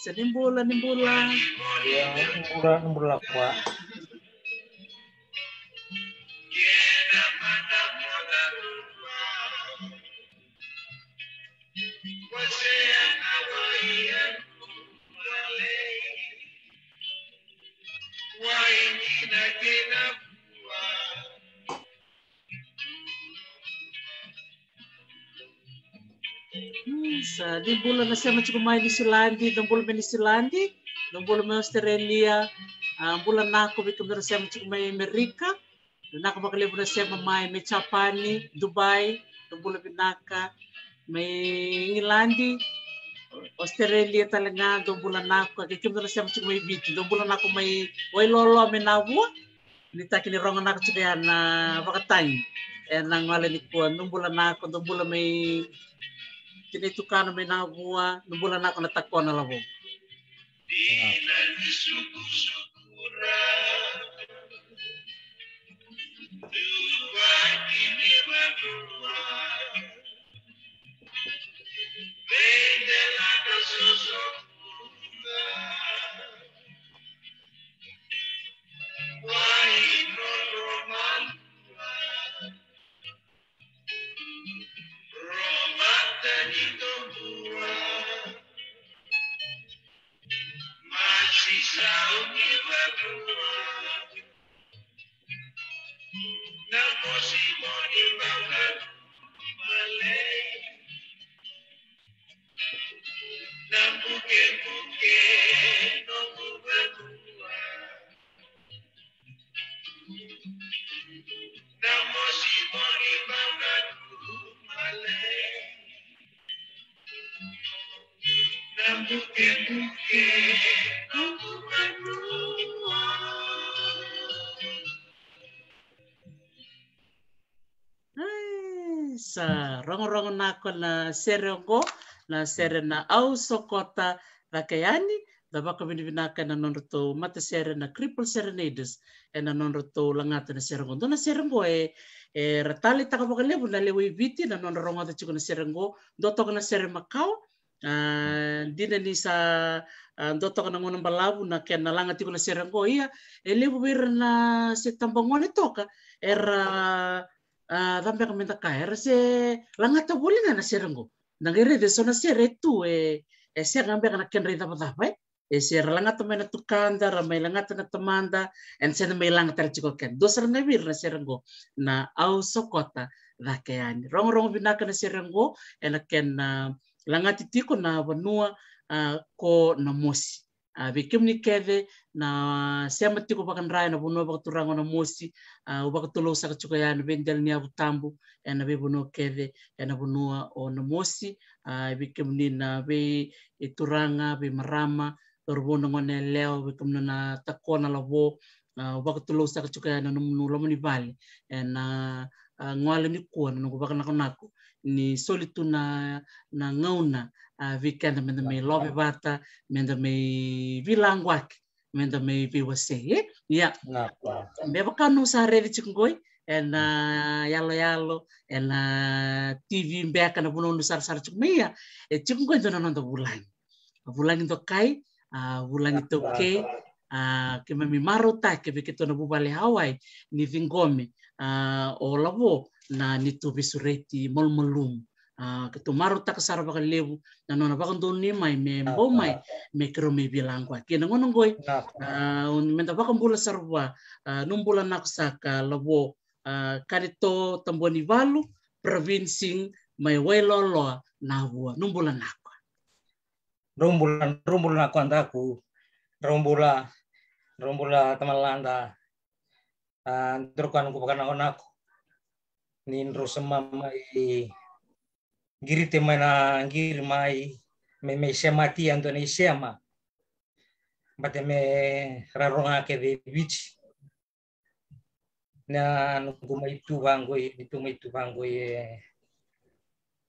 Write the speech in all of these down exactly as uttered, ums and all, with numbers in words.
Sa ni bula, ni bula. Ia, ni bula, ni bula kwa. Mm, sa ni bula na sema tiko mai Niusiladi, dou bula mai Niusiladi, dou bula mai Australia, a, bula nako vei kemudou na sema tiko mai Amerika, vinaka vakalevu na sema mai, mai Japani, Dubai, dou bula vinaka, mai Igiladi, Australia tale ga, dou bula nako, kei kemudou na sema tiko mai Viti, dou bula nako mai Wailolo mai Navua, ni taki ni rogo nako tiko ya na vakatagi. E na gole ni kua, dou bula nako, dou bula mai Tinai Tukana mai Navua, dou bula nako na Takona Lavo. Ai, sa rogorogo nako na sere oqo, na sere na Au Sokota Cake Yani, da vakavinavinaka ena nodratou matasere na Cripple Serenaders, ena nodratou lagata na sere oqo. Dua na sere oqo e, e ra taleitaka vakalevu na lewe i Viti na nodra rogoca tiko na sere oqo, dua toka na sere makawa, a, dina ni sa, a, dua toka na gauna balavu na kena laga tiko na sere oqo, ia e levu vei ira na se tabagone toka era, a, ca beka me da kaya, era se lagata voli ga na sere oqo. Da qai raica e so na sere e tu e, e sega beka na kedra icavacava, e. E se ra lagata mai na tukada, ra mai lagata na tamada, ena se da mai laga tale tiko keda. Dua sara ga vei ira na sere oqo, na Au Sokota Cake Yani. Rogorogo vinaka na sere oqo, ena kena, a, lagati tiko na vanua, a, ko Namosi. A, vei kemuni kece na sema tiko vakadra ena vanua vakaturaga o Namosi, a, au vakatulou saka tiko ya na veidela ni yavu tabu ena veivanua kece ena vanua o Namosi, a, vei kemuni na veituraga, veimarama, cauravou, na gone yalewa, vei kemuni na Takona Lavo, a, au vakatulou saka tiko ya na nomuni loma ni vale ena, a, gole ni kua, na noqu vakanakonako ni soli tu na, na gauna, a, vei keda me da mai love vata, me da mai veilaqwaki, me da mai veiwasei, e? Ia. Me vaka niu sa raica tiko qoi ena yaloyalo, ena T V beka, na vanua niu sarasara tiko mai, ia e tiko qoi e dua na noda vulagi. A vulagi dokai, a vulagi taukei, a keimami marautaki vei keitou na vuvale Hawaii ni ciqomi, a, o Lavo na neitou veisureti malumalumu. A, keitou marautaka sara vakalevu na nona vakadonui mai me bau mai me keirau mai vila qo. Kei na gauna qoi, a, meda vakabula sara vua, a, Nubula Nako Saka Lavo, a, Kanito Tabuanivalu, Pravin Singh mai Wailoloa, Navua. Nubula Nako. Drau bula, drau bula Nako Daku. Drau bula, drau bula Tamalada. A, drau ka noqu vakanakonako ni drau sa mai qirite mai na qiri mai, me, me semati e dua na isema. Bate me ra roga kece e Viti. Na noqu mai tu vaqo i, ni tu mai tu vaqo i, e,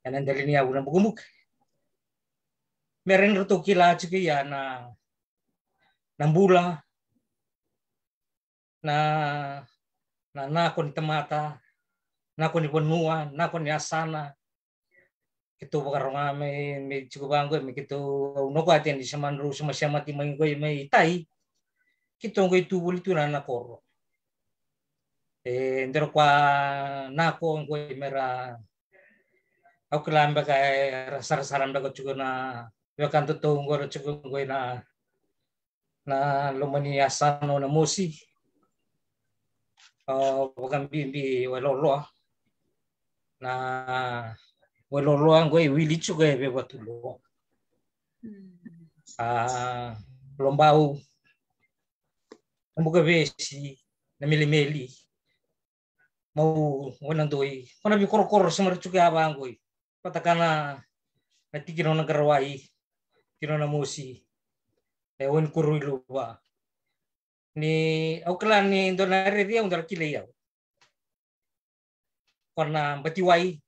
ena dela ni yavu na bukebuke. Me ra ni ratou kila tiko ia na, na bula, na, na nako ni tamata, nako ni vanua, nako ni yasana. Keitou vakaroga me, me tiko vaqo, me keitou, au noqu ate ni sema drau sema semati mai qoi mai tai. Keitou qoi tu voli tu na, na koro. E, drau ka nako qoi me ra, au kila beka era sarasara beka tiko na wekadatou qo ra tiko qoi na, na loma ni yasana o Namosi. A, vakabibi Wailoloa. Na Wailoloa qoi wili tiko e Veivatuloa. Mm. A, Lobau, na Bukavesi, na Melimeli, Mau, Wainadoi, ko na veikorokoro sema ra tiko ya vaqoi. Vata ka na, na tikina o Naqarawai, tikina o Namosi, e Wainikoroi Luva. Ni au kila ni dou na raici au, dou na kilai au. Ko na Batiwai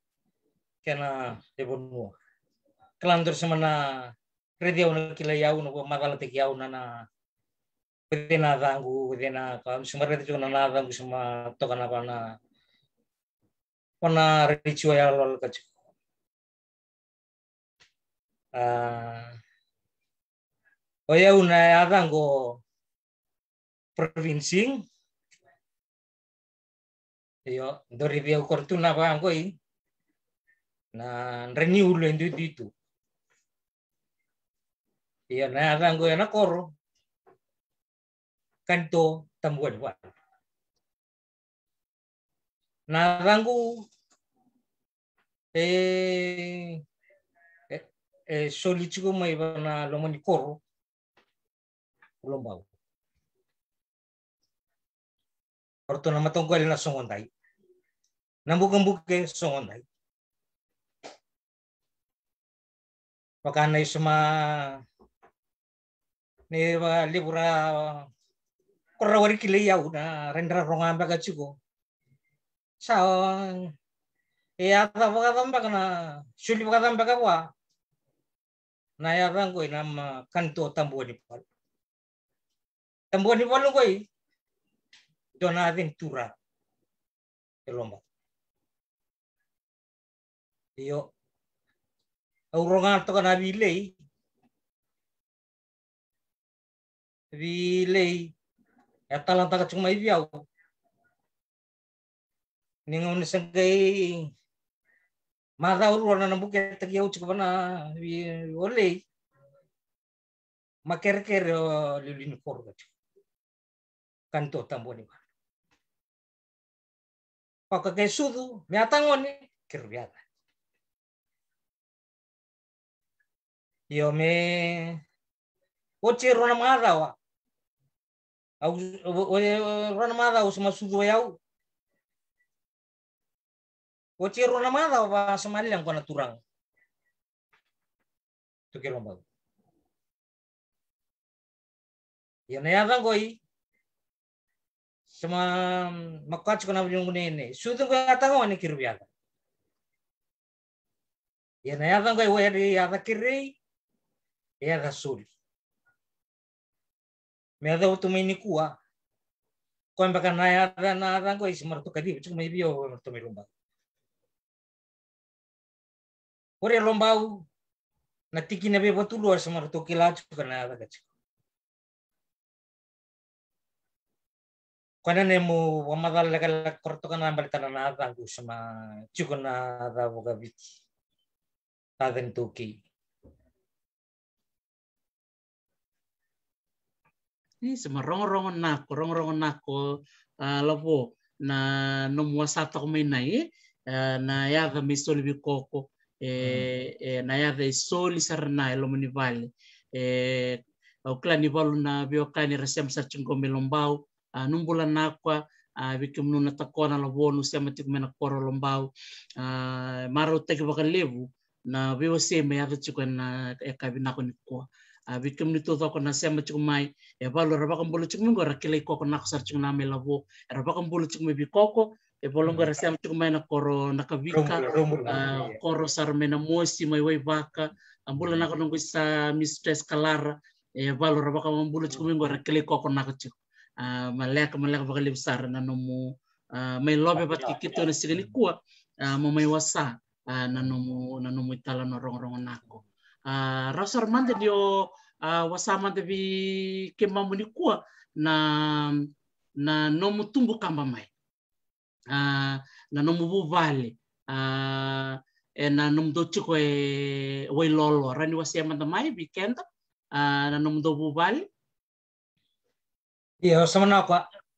kei na Levanua. Kila ni dou sema na raici au, na kilai au, na vakamacalataki au na, na, vei na yacaqu, vei na, ka sema raici tiko na, na yacaqu sema toka na vana, ko na raici au yaloyalo ka tiko. A, o yau na yacaqu o Pravin Singh. Io, dou raici au ko ra tu na vaqoi. Na draniulu e duidui tu. Io, na yacaqu ena koro. Kanito Tabuanivalu. Na yacaqu e, e, e soli tiko mai va na loma ni koro. Lobau. O ratou na mataqali na Sogodai. Na Bukebuke Sogodai. Vaka na isema ni vakalevu ra ko ra wari kilai au na ra dra roga beka tiko. Sa e yaca vakacava beka na soli vakacava beka vua. Na yacaqu ena ma Kanito Tabuanivalu. Tabuanivalu qoi dua na yaca ni turaga e Lobau. Io. Au roga toka na vilei. Vilei e talataka tiko mai vei au. Ni gauna sa qai macawa rua na buketaki au tiko vana vei olei. Ma kerekere o liuliu ni koro ka tiko. Kanito Tabuanivalu. Vaka ke sucu me yatagone, keirau via yaca. Io me oti e rua na macawa. Au, o, o, e rua na macawa au sa ma sucu e au. Oti e rua na macawa va sa ma leqa na turaga. Tuke Lobau. Ia na yaca qoi sa ma, ma kua tiko na viligu nei, nei sucu qoi yatagone keirau via yaca. Ia na yaca qoi were yaca kerei, e yaca soli. Me yaca utu mai nikua. Koya beka na yaca, na yaca qoi sa ma ratou kaciva tiko mai vei au, e ratou mai Lobau. Ori e Lobau, na tikina vei Vatulua sa ma ratou kila tiko na yaca ka tiko. Koya na nemu vakamacala lekaleka ko ra toka na baleta na yacaqu sa ma tiko na yaca vakaviti. yaca ni taukei. Ni se ma rogorogo nako, rogorogo nako, a, Lavo, na nomu wasa toka mai nai, e, na yaca mai soli vei koko, e, e, na yaca e soli sara na e loma ni vale. E, au kila ni valu na veiwekani ra sema sara tiko mai Lobau, a, nu bula nakwa, a, vei kemunu na takona Lavo, nu sema tiko mai na koro Lobau, a, marautaki vakalevu na veiwasei me yaco tiko ena yakavi nako nikua. A, vei kemuni taucoko na sema tiko mai, e valu era vakabula tiko mai qo, era kilai koko nako sara tiko na mai Lavo, era vakabula tiko mai vei koko, e valu qo era sema tiko mai na koro Nakavika, a, koro sara mai Namosi, mai Waivaka, a, bula nako noqu isa Mistress Kalara, e valu era vakabula tiko mai qo, era kilai koko nako tiko. A, maleka, maleka vakalevu sara na nomu, a, mai love vata kei keitou na siga nikua, a, mo mai wasa, a, na nomu, na nomu italanoa rogorogo nako. A, rau sara mada ni o, a, wasa mada vei keimamu nikua na, na nomu tubu kaba mai. A, na nomu vuvale, a, e na nomudou tiko e Wailolo, rau ni wasea mada mai vei keda, a, na nomudou vuvale. Io, sa manako,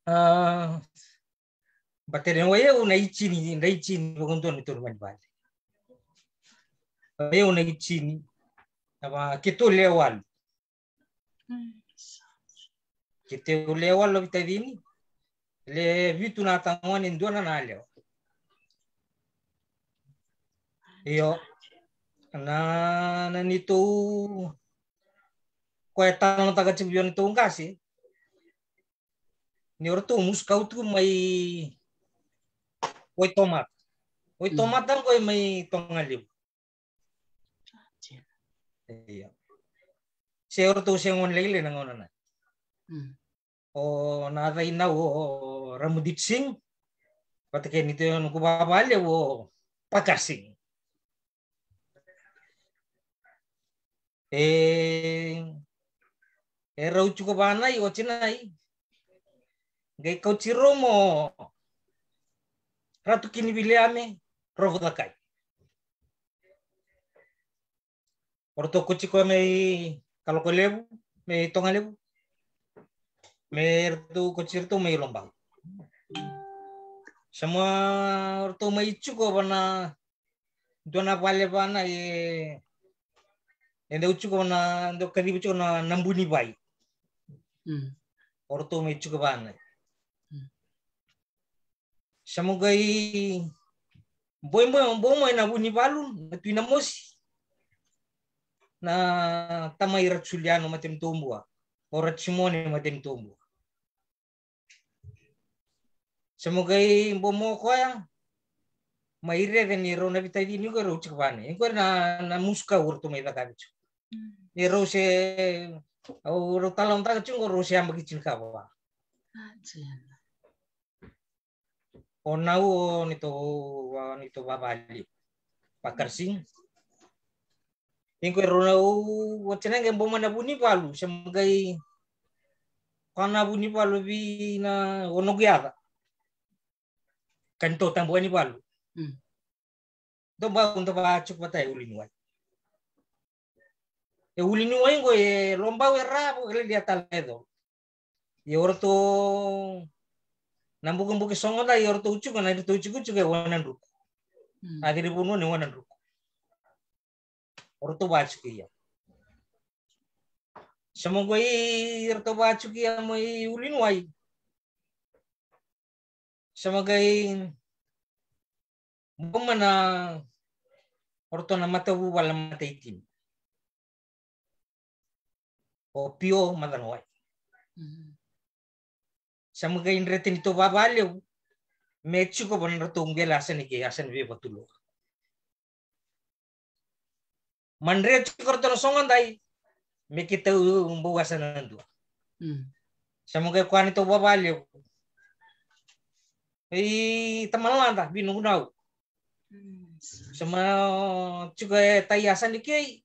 a, baleta ni o yau na itini, na itini vakadua ni tolu mai ni vale. O yau na itini, na va, keitou le walu. Keitou le walu na veitacini, le vitu na tagane, dua na yalewa. Io, na, na neitou, koya e talanoataka tiko vei neitou qase, ni o ratou musu kau tu mai Waitomata. Waitomata qo e mai Togalevu. Io. Se o ratou se gone lailai na gauna na. O na yaca i nau o Ramudit Singh, vata kei neitou noqu vavalevu o Pakar Singh. E, e rau tiko vanai o tinai. Qai kauti rau mo Ratu Kiniviliame Rovocakai. O ratou kauti koya mai Kalokolevu, mai Togalevu. Me ratou kauti ratou mai Lobau. Sa ma o ratou mai tiko vana dua na vale vana e, e dau tiko na, dau kaciva tiko na, na Bunivai. O ratou mai tiko vana. Sa mo qai boi, boi, boi mai na Vunivalu, na Tui Namosi. Na tamai Ratu Juliano Matenitobua, o Ratu Simone Matenitobua. Sa mo qai bomo koya, mai rece ni rau na veitacini qo rau tiko vane. Qo na, na musu kau ratou mai cakavi tiko. Ni rau se, au rau talanoataka tiko qo rau se yabaki tinikava. O nau o neitou, o neitou vavale. Pakar Singh. Iko e rau na u, o tinai qai boma na Vunivalu, se ma qai, koya na Vunivalu vei na o noqu yaca. Ka neitou tabu Vunivalu. Dou bau dou va tiko vata e Uluniwai. E Uluniwai qo e Lobau e ra, vo e lialia tale e colo. Ia o ratou na bukebuke sogo dai, ia o ratou tiko na, ratou tiko tiko e Wanadruku. A ciri vanua ni Wanadruku. O ratou va tiko ia. Sa mo qai ratou va tiko ia mai Uluniwai. Sa mo qai boma na o ratou na matavuvale na mataitini. O Pio Macagawai. Sa mo qai dreti neitou vavalevu me tiko vana ratou qele yasa ni kei, yasa ni veivatuloa. Ma dreti tiko ratou na sogo dai me keitou bau yasa na dua. Sa mo qai koya neitou vavalevu. Ei, Tamalada, vei noqu nau. Sa ma tiko e tai yasa ni kei.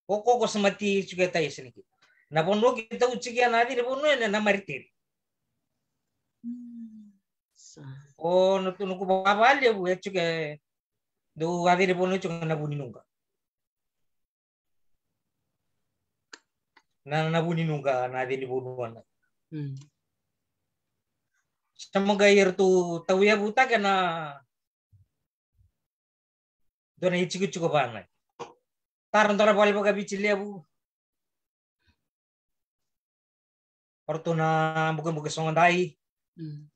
O koko sa mati tiko e tai yasa ni kei. Na vanua keitou tiko ia na ciri vanua ena na Mariteri. O na tu noqu vavalevu e tiko e Dou a cei ni vanua tiko na Vuninuqa. Na, na Vuninuqa na cei ni vanua na. Mm. Sa mo qai eratou tauyavutaka na dua na itikotiko vana. Tara dua na vale vakaviti levu. O ratou na bukebuke sogodai. Mm.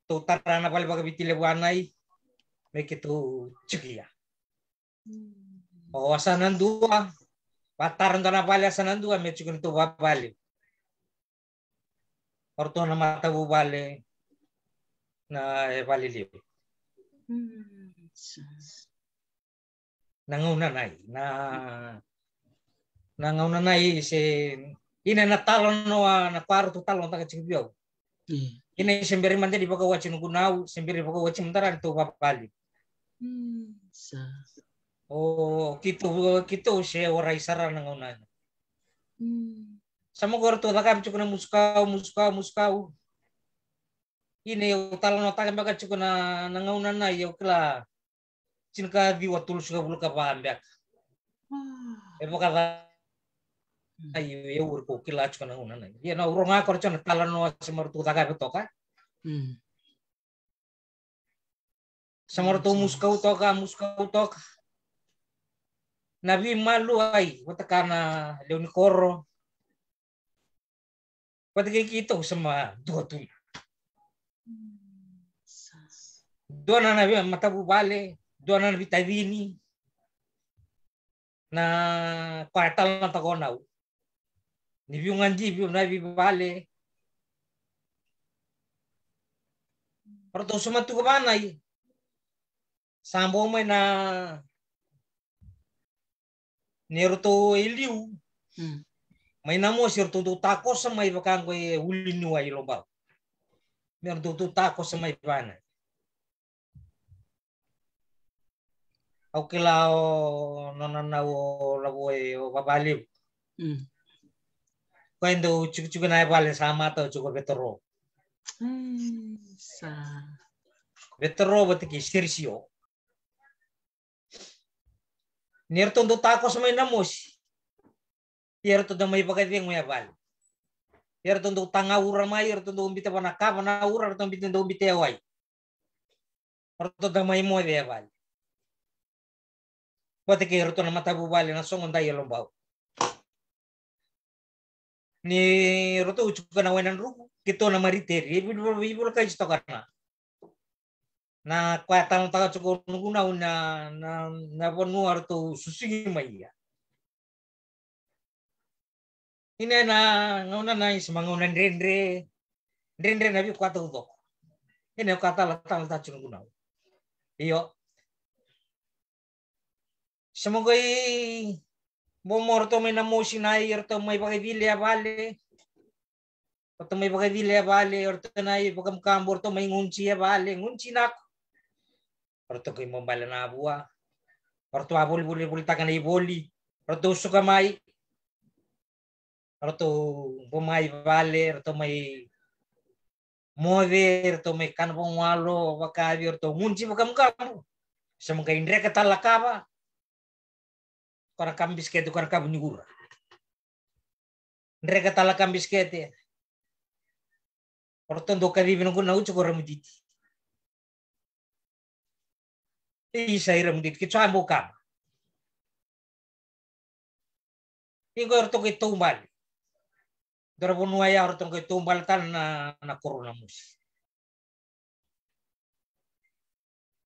Tou tara na vale vakaviti levu anai me keitou tiko ia. Mm. O asa na dua, vatara dua na vale asa na dua me tiko ni tou vavale. O ratou na matavuvale na e vale levu. Mm. Na gauna nai, na, na gauna nai se, ina na talanoa, na kua ratou talanoataka tiko vei au. Mm. Ina se bera mada ni vakawati na gunau, se bera vakawati mada ra ni tou vavale. Mm, sa. O keitou, keitou se warai sara na gauna nai. Mm. Sa mo qo ratou cakava tiko na musu kau, musu kau, musu kau. Ina au talanoataka beka tiko na, na gauna nai, au kila tinikaciwa tolusagavulu ka va beka. Ah. E vakaca. Mm. Ai, e uri ko kila tiko na gauna nai. Ia na au rogoca ko ratou na talanoa se maratou cakava toka. Mm. Sa maratou musu kau toka, musu kau toka. Na veimaluai, vata ka na lewe ni koro. Vata kei keitou sa ma dua tu. Dua na na vei matavuvale, dua na na veitacini. Na kua e talanoataka o nau. Ni viu gadi, viu na veivale. Ratou sa ma tuka vanai. Sa bau mai na ni ratou e liu. Mm. Mai na mosi ratou dau takoso mai vaka qo e uluniwai Lobau. Me ratou dau takoso mai vana. Au kila o nona nau o lavo e o vavalevu. Mm. Ko e dau tsuku tsuku na e vale sa mata o tsuku vetero. Mm, sa. Vetero vata kei Serisio. Ni ratou dau takoso mai na mosi. Ia ratou dau mai vakacegu e vale. Ia ratou dau taga ura mai, ia ratou dau bita vana kava na ura, ratou bita dau bita e wai. Ratou dau mai moce e vale. Vata kei ratou na matavuvale na sogo dai e Lobau. Ni ratou tsuka na wai na druku, keitou na mariteri, e vivula, vivula kai tsi toka na. Na koya tano taka tsuka nuku na una, na, na vanua ratou susugi mai ia. Ina na gauna na isema gauna dredre, dredre na vei koya taucoko. Ina koya tala, tala ta tsuka nuku na. Io. Sa mo qai bomo ratou mai na mosi na i ratou mai vakacili e vale. Ratou mai vakacili e vale, ratou na i vakamkabu, ratou mai guji e vale, guji nako. Ratou qai mo bale na vua. Ratou a voli, voli, volitaka na i voli. Ratou suka mai. Ratou bo mai vale, ratou mai moce, ratou mai kana vagwalo, vakavi, ratou guji vakamukamu. Sa mo qai dreka tala kava. Ko na kava bisikete, ko na kava ni ura. Dreka tala kava bisikete. Ratou dau kacivi na guna uci ko Ramutiti. Isa i Ramutiti, ke tsua bau kava. Iko ratou qai taubale. Dua ra vanua ya ratou qai taubale tale na, na koro na mosi.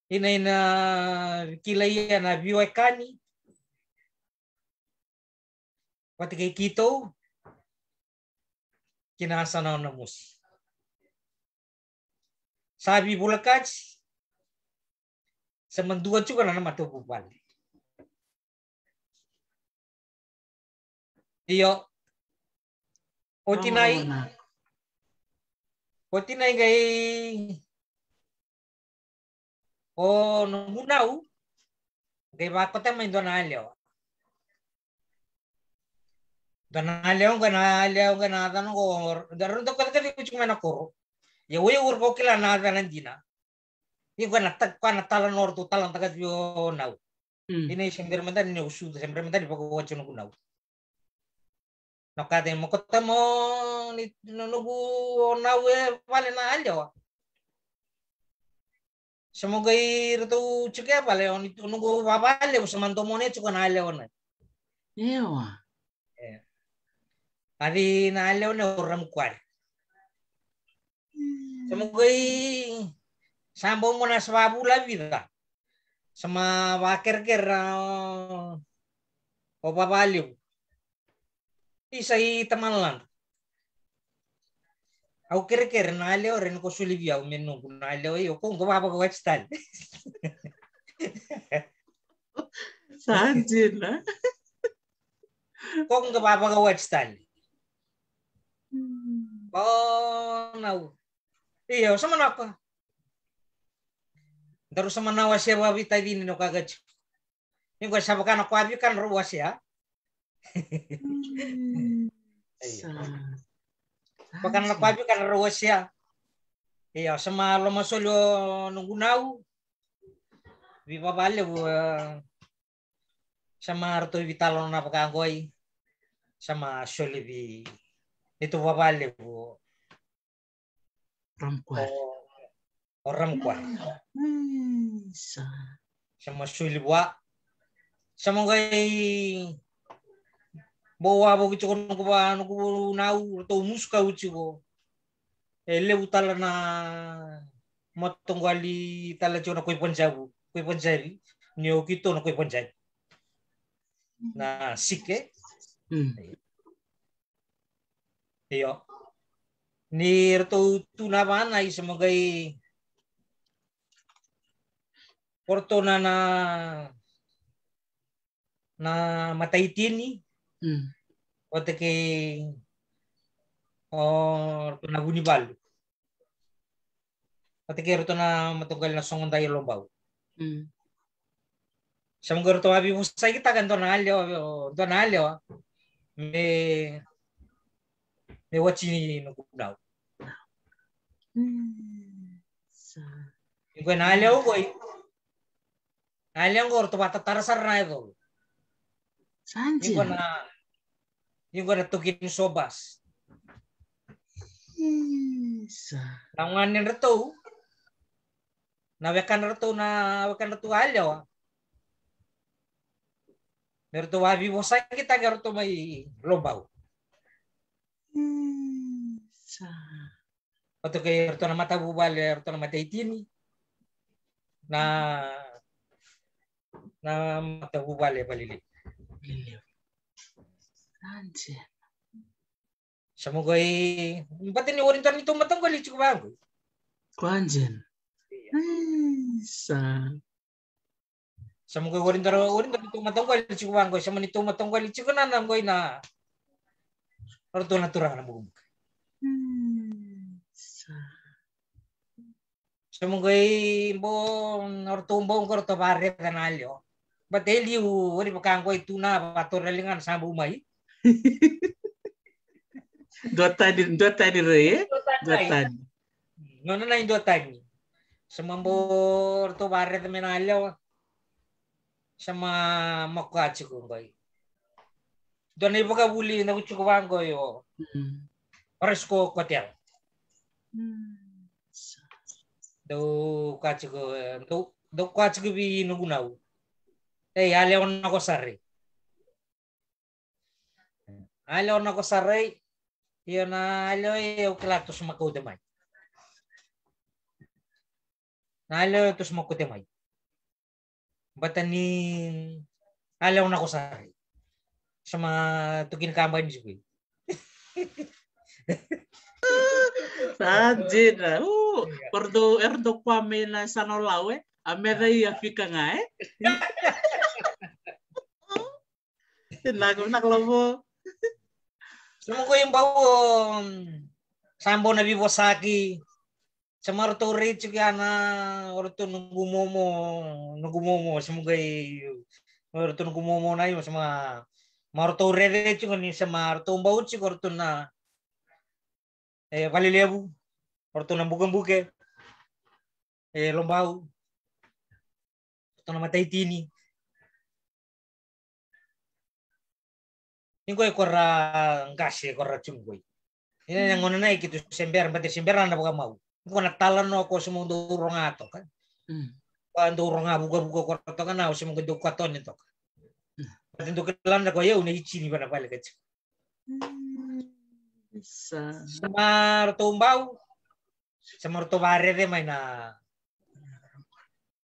Ina, ina kila ia na viwekani. Vata kei keitou. Kina sana na mosi. Sa vivula kati. Sa madua tiko na na matavuvale. Io. O tinai. O tinai qai. O noqu nau. Qai vakota mai dua na yalewa. Dua na yalewa qai na yalewa qai na yacana qo. Dua na rau dau kacakaci tiko mai na koro. Ia oi ura ko kila na yacana dina. Iko na ta-, koya na tala noratou tala na taka vio nau. Mm. Ina i se bera mada ni o suta, se bera mada ni vakawati o noqu nau. Na ka tei mo kota mo ni no noqu o nau e vale na alewa. Sa mo qai ratou tiko e vale, o ni, o noqu vavale, o sa ma domone tiko na alewa na. Ewa. E. Adi na alewa na o Ramukwari. Sa mo qai, sa bau mo na sa vavula vica. Sa ma vakerekere, o, o vavalevu. Isa i tamaladu. Au kerekere na alewa re ni ko soli vei au me noqu na alewa i o ko qo vavakawati tale. Sa dina. Ko qo vavakawati tale. Mm. O nau. Io, sa manako. Daru sa manako a se vavitacini no kakati. Ni qo sa vaka na koya vika na rau wasea. Mm. Io. Sa. Vaka na koya vika na rau wasea. Io, sa ma loma soli o noqu nau. Vei vavalevu, e, sa ma ratou vitalo na vaka qoi. Sa ma soli vei neitou vavalevu. Ramukwari. O, o Ramukwari. Mm, sa. Sa ma soli vua. Sa ma qai bau wavoki tiko noqu va, noqu nau, ratou musu kau tiko. E levu tale na mataqali tale tiko na koi Panjavu, koi Panjavi, ni o keitou na koi Panjavi. Na sike. Mm. Io. Ni ratou tu na vana i sa mo qai o ratou na, na, na mataitini. Mm. Vata kei o ratou na Vunivalu. Vata kei ratou na mataqali na Sogodai e Lobau. Mm. Sa mo qai ratou a veivosakitaka e dua na alewa, dua na alewa me, me wati ni noqu nau. Mm. Sa. Iko na alewa qoi. Na alewa qo ratou vatatara sara na yacova. Sa dina. Iko na, iko na toki ni sobas. Isa. Na gane ratou. Na wekana ratou, na wekana ratou alewa. Me ratou a veivosakitaka ratou mai Lobau. Isa. Vata kei ratou na matavuvale, ratou na mataitini. Na, na matavuvale valelevu. Valelevu. Sa dina. Sa mo qai, bata ni o ira dua ni tou mataqali tiko vaqo. Koya dina. Io. Isa. Sa mo qai o ira dua, o ira dua ni tou mataqali tiko vaqo, sa mo ni tou mataqali tiko na, na qoi na. O ratou na turaga na bukabuka. Mm, sa. Sa mo qai bo, o ratou bau qo ratou vareca na alewa. Bata e liu, o ira vaka qoi tu na vatora ligana sa bau mai. Dua tani, dua tani rei, e? Dua tani. Dua tani. Nona na i dua tani. Sa ma bo ratou vareca me na alewa. Sa ma, ma koya tiko qoi. Dua na i vakavuli na ku tiko vaqo io. Mm. Oresko Kotela. Mm. Dou koya tiko, dou, dou koya tiko vei noqu nau. Ei, alewa na ko sara i. Alewa na ko sara i. Io na alewa e au kila tou sa ma kauta mai. Na alewa tou sa ma kauta mai. Bata ni alewa na ko sara i. Sa ma toki ni kabani tiko i. Sa dina. U, io. Era dau, era dau koya mai na Sanolau, e? A meca i a fika ga, e? Vinaka, vinaka Lovo. Sa mo qai bau, sa bau na veivosaki. Sa ma ratou rei tiko ya na, o ratou noqu momo, noqu momo, sa mo qai, o ratou noqu momo na i, sa ma, ma ratou rece tiko ni sa ma ratou bau tiko o ratou na, e, valelevu, o ratou na bukebuke. E Lobau. Ratou na mataitini. Ni qoi ko ra qase ko ra tiko qoi. Ina na gona nai keitou se bera, bati se bera na vakamau. Ko na talanoa ko se mo dou roga toka. Ko dou roga vukavuka ko ra toka na o se mo dou katoni toka. Bati dou kila na ko yau na itini vana vale ka tiko. Sa. Sa ma ratou bau. Sa ma ratou vareve mai na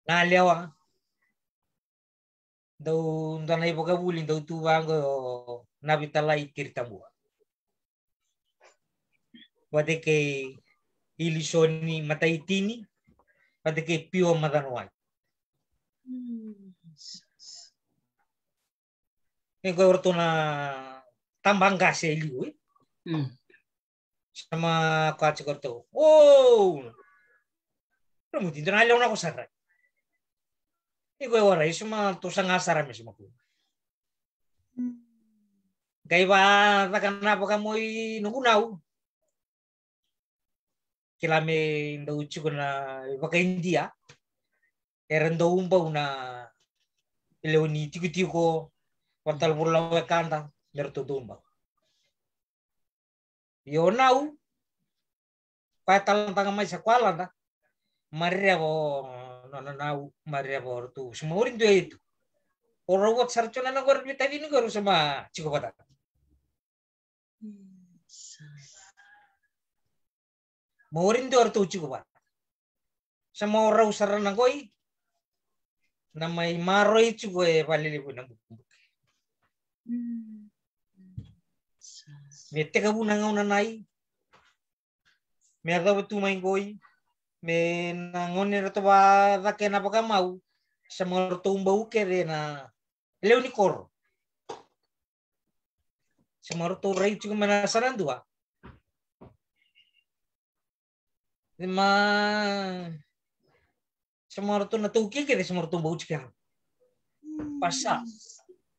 na lewa. Dau dua na ivakavuli dau tu vaqo o Navitalai Tiritabua. Vata kei Ilisoni Mataitini, vata kei Pio Macanawai. Ni ko ratou na tabaqase e liu e. Sa ma kati ko ratou. O! Ratou muti dua na lewa na ko sara. Ni ko e ora isu ma tou saga sara me suma ku. Qai vacaka na vakamau i noqu nau. Kila me dau tiko na vakaIdia. Era dau bau na lewe ni tikotiko, vatalavula wekada, me ratou dau bau. Io nau, koya taladaga mai sa koya lada, mareva o nona nau, mareva o ratou, sa ma ori dua e tu. O rau vata sara tiko na naqo era veitacini qo, rau sa ma tiko vata. Ma ori dua o ratou tiko vata. Sa ma o rau sara na qoi. Na mai maroi tiko e valelevu na bukebuke. Me tekivu na gauna nai. Me yacova tu mai qoi. Me na gauna ni ratou vacaka ena vakamau. Sa ma ratou bau kece na lewe ni koro. Sa ma ratou rai tiko mai na sana dua. Ma sa ma ratou na taukei kece sa ma ratou bau tiko. Pasa.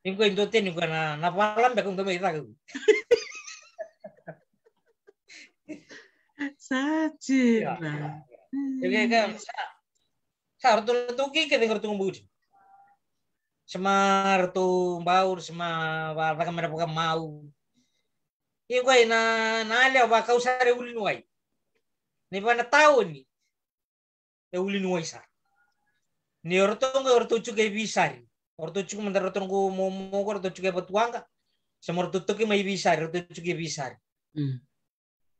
Ni ko e dua teni ko na, na vala beka ko mai caka. Sa tira. Ia. Ia, ia, sa. Sa ratou na taukei kece ga ratou bau tiko. Sa ma ratou bau, sa ma vacaka me ra vakamau. Ia koya na, na lewa vakau sara e uluniwai. Ni vana taoni. E uluniwai sara. Ni o ratou qo, o ratou tiko e veisari. O ratou tiko mada ratou qo momo qo, o ratou tiko e vatuwaqa. Sa ma ratou toki mai veisari, o ratou tiko e veisari.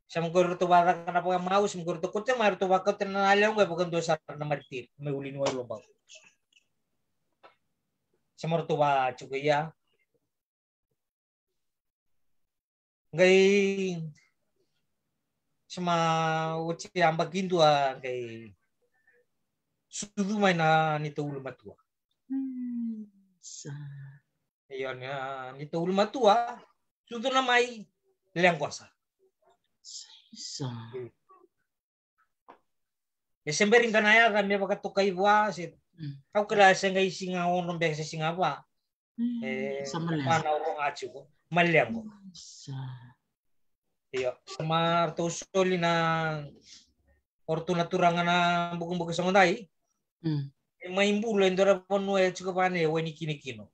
Sa ma qo ratou vacaka na vakamau, sa ma qo ratou kote mai, ratou vakauta na lewa qo e vakadua sara na maritiri, mai uluniwai Lobau. Sa ma ratou va tiko ia. Qai sa ma oti yabaki dua qai sucu mai na neitou ulumatua. Sa. Io, na neitou ulumatua sucu na mai Leqosa. Sa. E se bera ni dua na yaca me vakatokai vua se. Au kila se qai siga ono beka se siga va. E sa ma leqo. Vana o roga tiko ma leqo. Sa. Io, sa ma ratou soli na o ratou na turaga na bukabuka sa godai. E mai bula e dua na vanua e tiko vana e wai ni kinokino.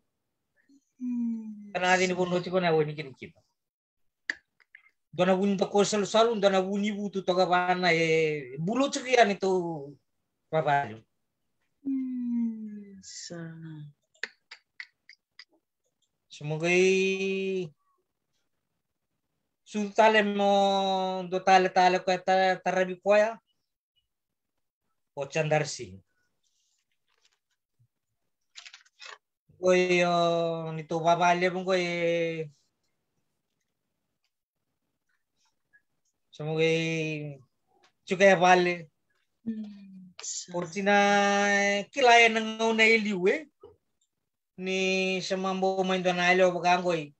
Kana yaca ni vanua tiko na wai ni kinokino. Dua na vu ni dako salusalu, dua na vu ni vutu toka vana e bulu tiko yani tou vavale. Sa. Sa mo qai sucu tale mo dua tale tale koya ta, taravi koya. O Chandar Singh. Qoi o neitou vavalevu qoi. Sa mo qai tiko e vale. Oti na kila ena gauna e liu e. Ni sa ma bau mai dua na yalewa vaka qoi.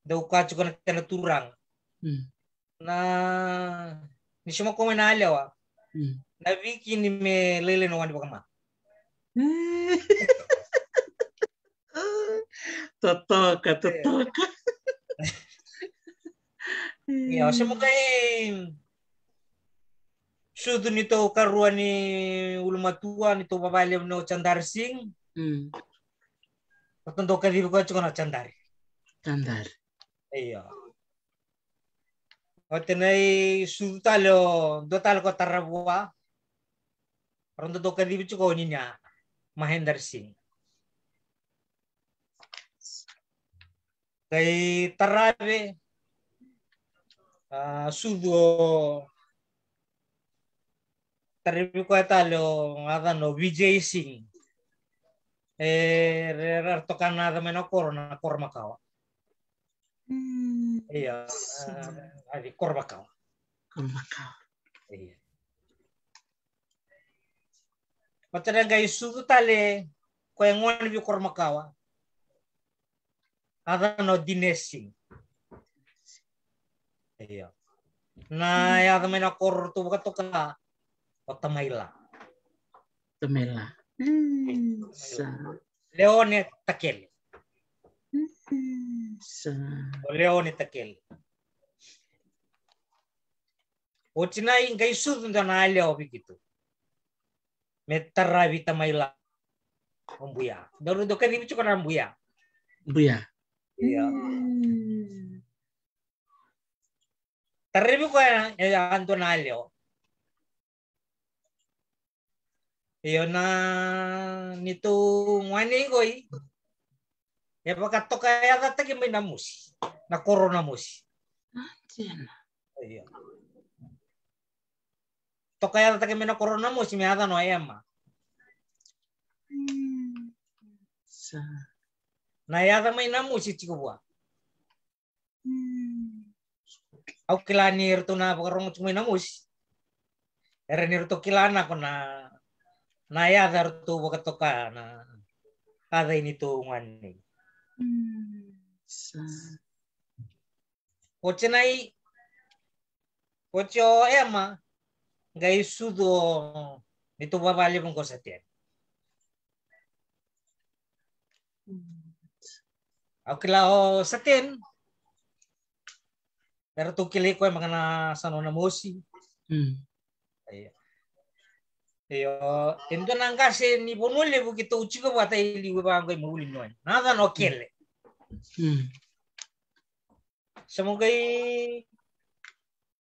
Dau ka tiko na kena turaga. Na ni sema ko mai na yalewa. Na viki ni me lailai na wani vakama. Totoka, totoka. Ia, o sema kai sucu ni tou karua ni ulumatua ni tou vavalevu ni o Chandar Singh. Mm. Ratou dau kacivi koya tiko na Chandar. Chandar. Io. O tena i sucu tale o dua tale ko Taravua. Ratou dau kacivi tiko o Ninia Mahendra Singh. Kai Tarave, a, sucu o Tarave koya tale o yacana o Vijay Singh. E, ra, ra toka na yaca mai na koro, na koro makawa. Mm. Io, a, a, koro makawa. Koro makawa. Io. Vata na qai sucu tale koya gone vei koro makawa. Yacana o Dinesh Singh. Io. Na yaca mai na koro ratou vakatoka o Tamaila. Tamaila. Mm, sa. Leone Takele. Mm, sa. O Leone Takele. Oti na i qai sucu dua na yalewa vei keitou. Me Taravi Tamaila. O Buya. Daru dau kacivi tiko na Buya. Buya. Io. Mm. Taravi koya e a dua na yalewa. Io, na neitou gone qoi. E vakatokayacataki mai na mosi. Na koro na mosi. A, dina. Io. Tokayacataki mai na koro na mosi me yacana o Emma. Mm. Sa. Na yaca mai na mosi tiko vua. Mm. Au kila ni ratou na vakarogo tiko mai na mosi. Era ni ratou kila na ko na, na yaca ratou vakatoka na yaca i neitou gone. Mm. Sa. Oti na i, oti o Emma, qai sucu o neitou vavalevu qo Saten. Au kila o Saten, eratou kilai koya maka na yasana o Namosi. Mm. Io. Io, e dua na qase ni Vanua Levu keitou tiko vata i liu vaqo i Mauli Noi. Na yacana o Kele. Mm. Sa mo qai,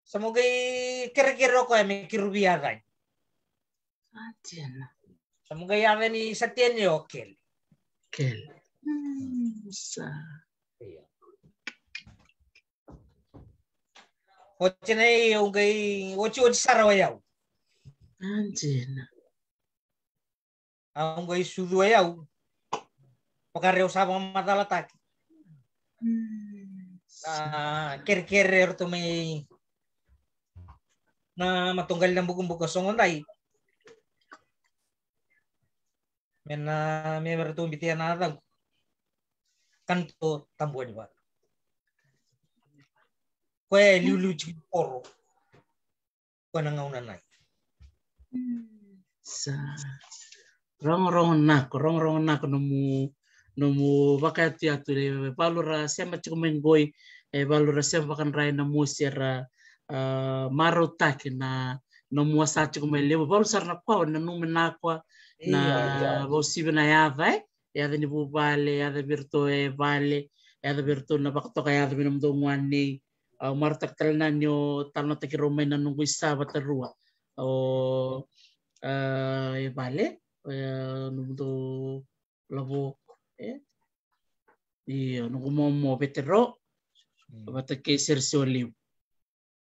sa mo qai kerekere o koya me keruvi yacani. A, dina. Sa mo qai yacani Saten o Kele. Kele. Mm, sa. Io. Oti na i au qai, oti, oti sara o yau. A, dina. Au qai sucu o yau. Vakarau sa vakamacalataki. Mm. A, kerekere eratou mai na mataqali na bukabuka Sogodai. Me na, me ratou biuta na yacaqu. Kanato Tabuanivatu. Koya e liuliu tiko ni koro. Koya na gauna nai. Mm. Sa. Rogorogo nako, rogorogo nako nomu, nomu vakayatuyatu. E valu ra sema tiko mai qoi, e valu ra sema vakadrai na mosi era, a, marautaki na, nomu wasa tiko mai levu. Valu sara na kawa, nanumi nako na, io, io, vakauasivi na yaca, e? Yaca ni vuvale, yaca vei iratou e vale, yaca vei iratou na vakatoka yaca vei nomudou gone. Au marautaka tale na ni o talanoataki rau mai na noqu isa vata rua. O, a, e vale, e, nomudou lavo, e? Io, noqu momo Vetero, mm, vata kei Seresi Oliu.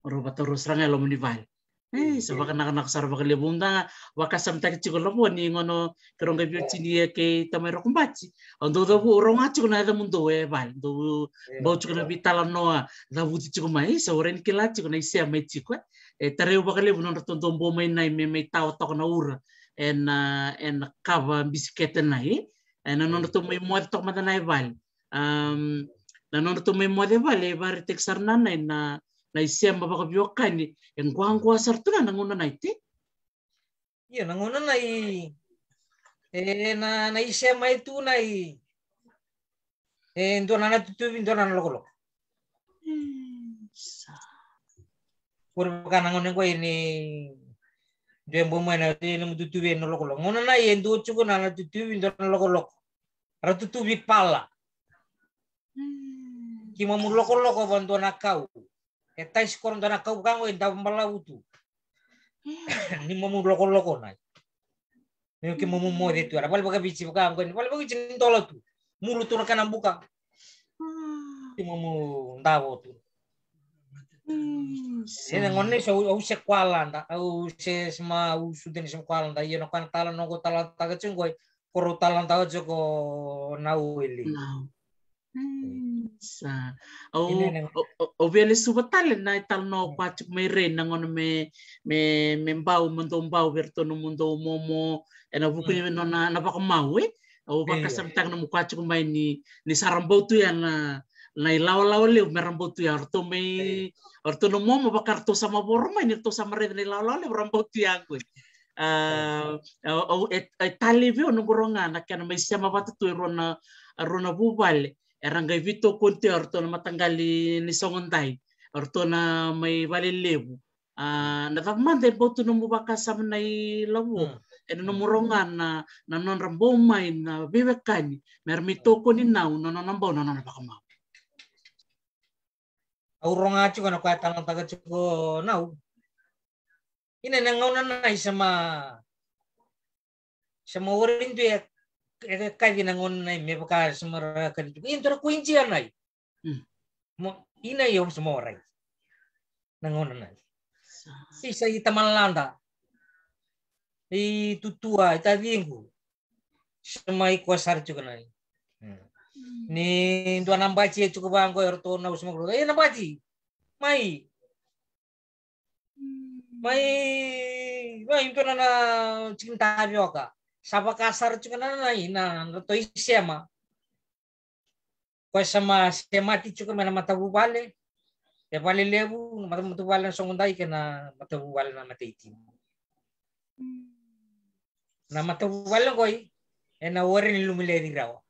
Rau vata rau sara ga e loma ni vale. E, sa, mm, vakanakanaka sara vakalevu. Da ga vakasamataki tiko lavo ni gauna keirau qai via tini e kei tamai Rokobati. Au dau cavu, rau ga tiko na yacamudou e vale. Dau, e, bau tiko na veitalanoa cavuti tiko mai. Sa au rai ni kila tiko na isema e tiko, e. E tarai au vakalevu nodratou dau bau mai nai me mai tawa toka na ura ena, ena kava bisikete nai, e. Ena nodratou mai moce toka mada na e vale. Am, na nodratou mai moce e vale, e vakaraitaki sara na nai na, na isema vakaveiwekani, e quaqua sara tu na gauna nai, te? Io, na gauna nai, e, na, na isema e tu nai, e dua na, na tutuvi, dua na, na lokoloko. Mm, sa. Kua vaka na gauna qo ni Dua e bau mai na, e na mututuvi e na lokoloko. Gauna na e dua tiko na, na tutuvi dua na lokoloko. Ra tutuvi pala. Ki mamu lokoloko va dua na kau. E taisi koro dua na kau vaka qo e dau balavu tu. Ni mamu lokoloko na. Ni ki mamu moce tu. Era vale vakaviti vaka qo, ni vale vakaviti ni dola tu. Mulu tu na kana buka. Ki mamu davo tu. E na gauna na e so au se kwalada, au se sema, au sude ni sema kwalada, ia na kana tala noqo tala taka tiko qo, koro tala taka tiko na wili. Sa. Au, au, au via lesuva tale na i tala no kwa tiko mai re na gauna me, me, me bau, me dou bau, vei ratou na mo dou momo, e na vuku ni nona, na vakamau, e? Au vakasamataka na mo kwa tiko mai ni, ni sa ra bau tu ya na, na i lawalawa levu me ra bau tu ya, o ratou mai, o ratou na momo vaka ratou sa mavoro mai ni ratou sa maraica na i lawalawa levu ra bau tu ya qo. A, au, au, e, e talevi au noqu roga na kena mai sema vata tu e rua na, rua na vuvale. Era qai vitokoni tu ya o ratou na mataqali ni sogodai. O ratou na mai vale levu. A, na cava mada e bau tu nomu vakasama na i lavo. E na nomu roga na, na nodra bau mai na veiwekani. Me ra mai tokoni nau, na nona bau, na nona vakamau. Au roga tiko na koya tala taka tiko nau. Ina na gauna na i sema, sema ori dui e, e kaci na gauna na i me vaka sema ra kaci tiko. Ina tora kuinjia na i. Mo, ina i au sema orai. Na gauna na i. Sa. Isa i tamalada. I tutua, i taciqu. Sema i koya sara tiko na i. Ni dua na bati e tiko vaqo e ratou na usema kuro. E na bati. Mai. Mai, mai dua na, na chicken tavioka. Sa vaka sara tiko na, na, na, na ratou i sema. Koya sa ma semati tiko mai na matavuvale. E vale levu, na mata-, matavuvale na sogodai kei na matavuvale na mataitini. Na matavuvale qoi, e na ore ni lumileci rawa.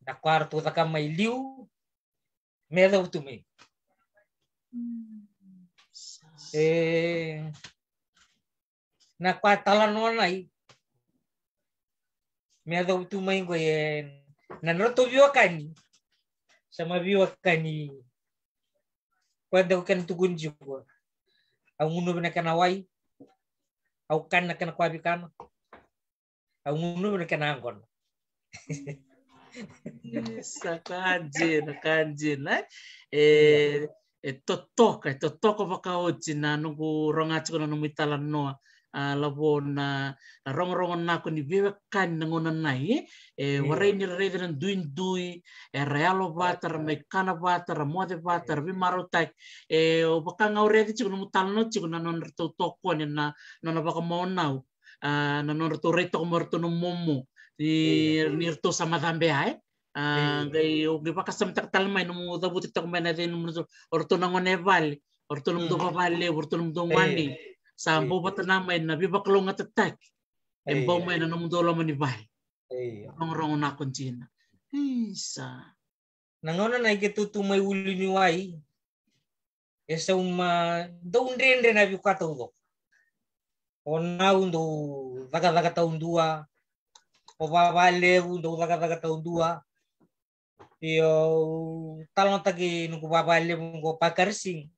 Na koya ratou caka mai liu, me yacova tu mai. E, na koya talanoa na i. Me yacova tu mai qo e, na nodratou veiwekani. Sa ma veiwekani. Koya dau kena tukuni tiko. Au gunuvi na kena wai. Au kani na kena koya veikana. Au gunuvi na kena yaqona. Sa ka dina, ka dina, e? E, e totoka, e totoka vakaoti na noqu roga tiko na nomu italanoa. A, lavo na, na rogorogo nako ni veiwekani na gauna na i, e? E warai ni ra raica na duidui, era yalo vata, ra mai kana vata, ra moce vata, ra veimarautaki. E, o vaka ga au raica tiko nomu talanoa tiko na nodratou tokoni na, nona vakamau nau. A, na nodratou rai toka mai o ratou na momo. Ni, ni ratou sa macabe ya, e? A, qai, au qai vakasamataka tale mai nomu cavuti toka mai na cei nomu, o ratou na gone e vale, o ratou nomudou vavalevu, o ratou nomudou gone. Sa bau vata na mai na veivakalougatataki. E bau mai na nomudou loma ni vale. Rogorogo nako dina. Isa. Na gauna na i keitou tu mai uli ni wai. E sauma dau dredre na veiwekani taucoko. O nau dau cakacaka taudua. O vavalevu dau cakacaka taudua. Io, au talanoataki noqu vavalevu qo Pakarising.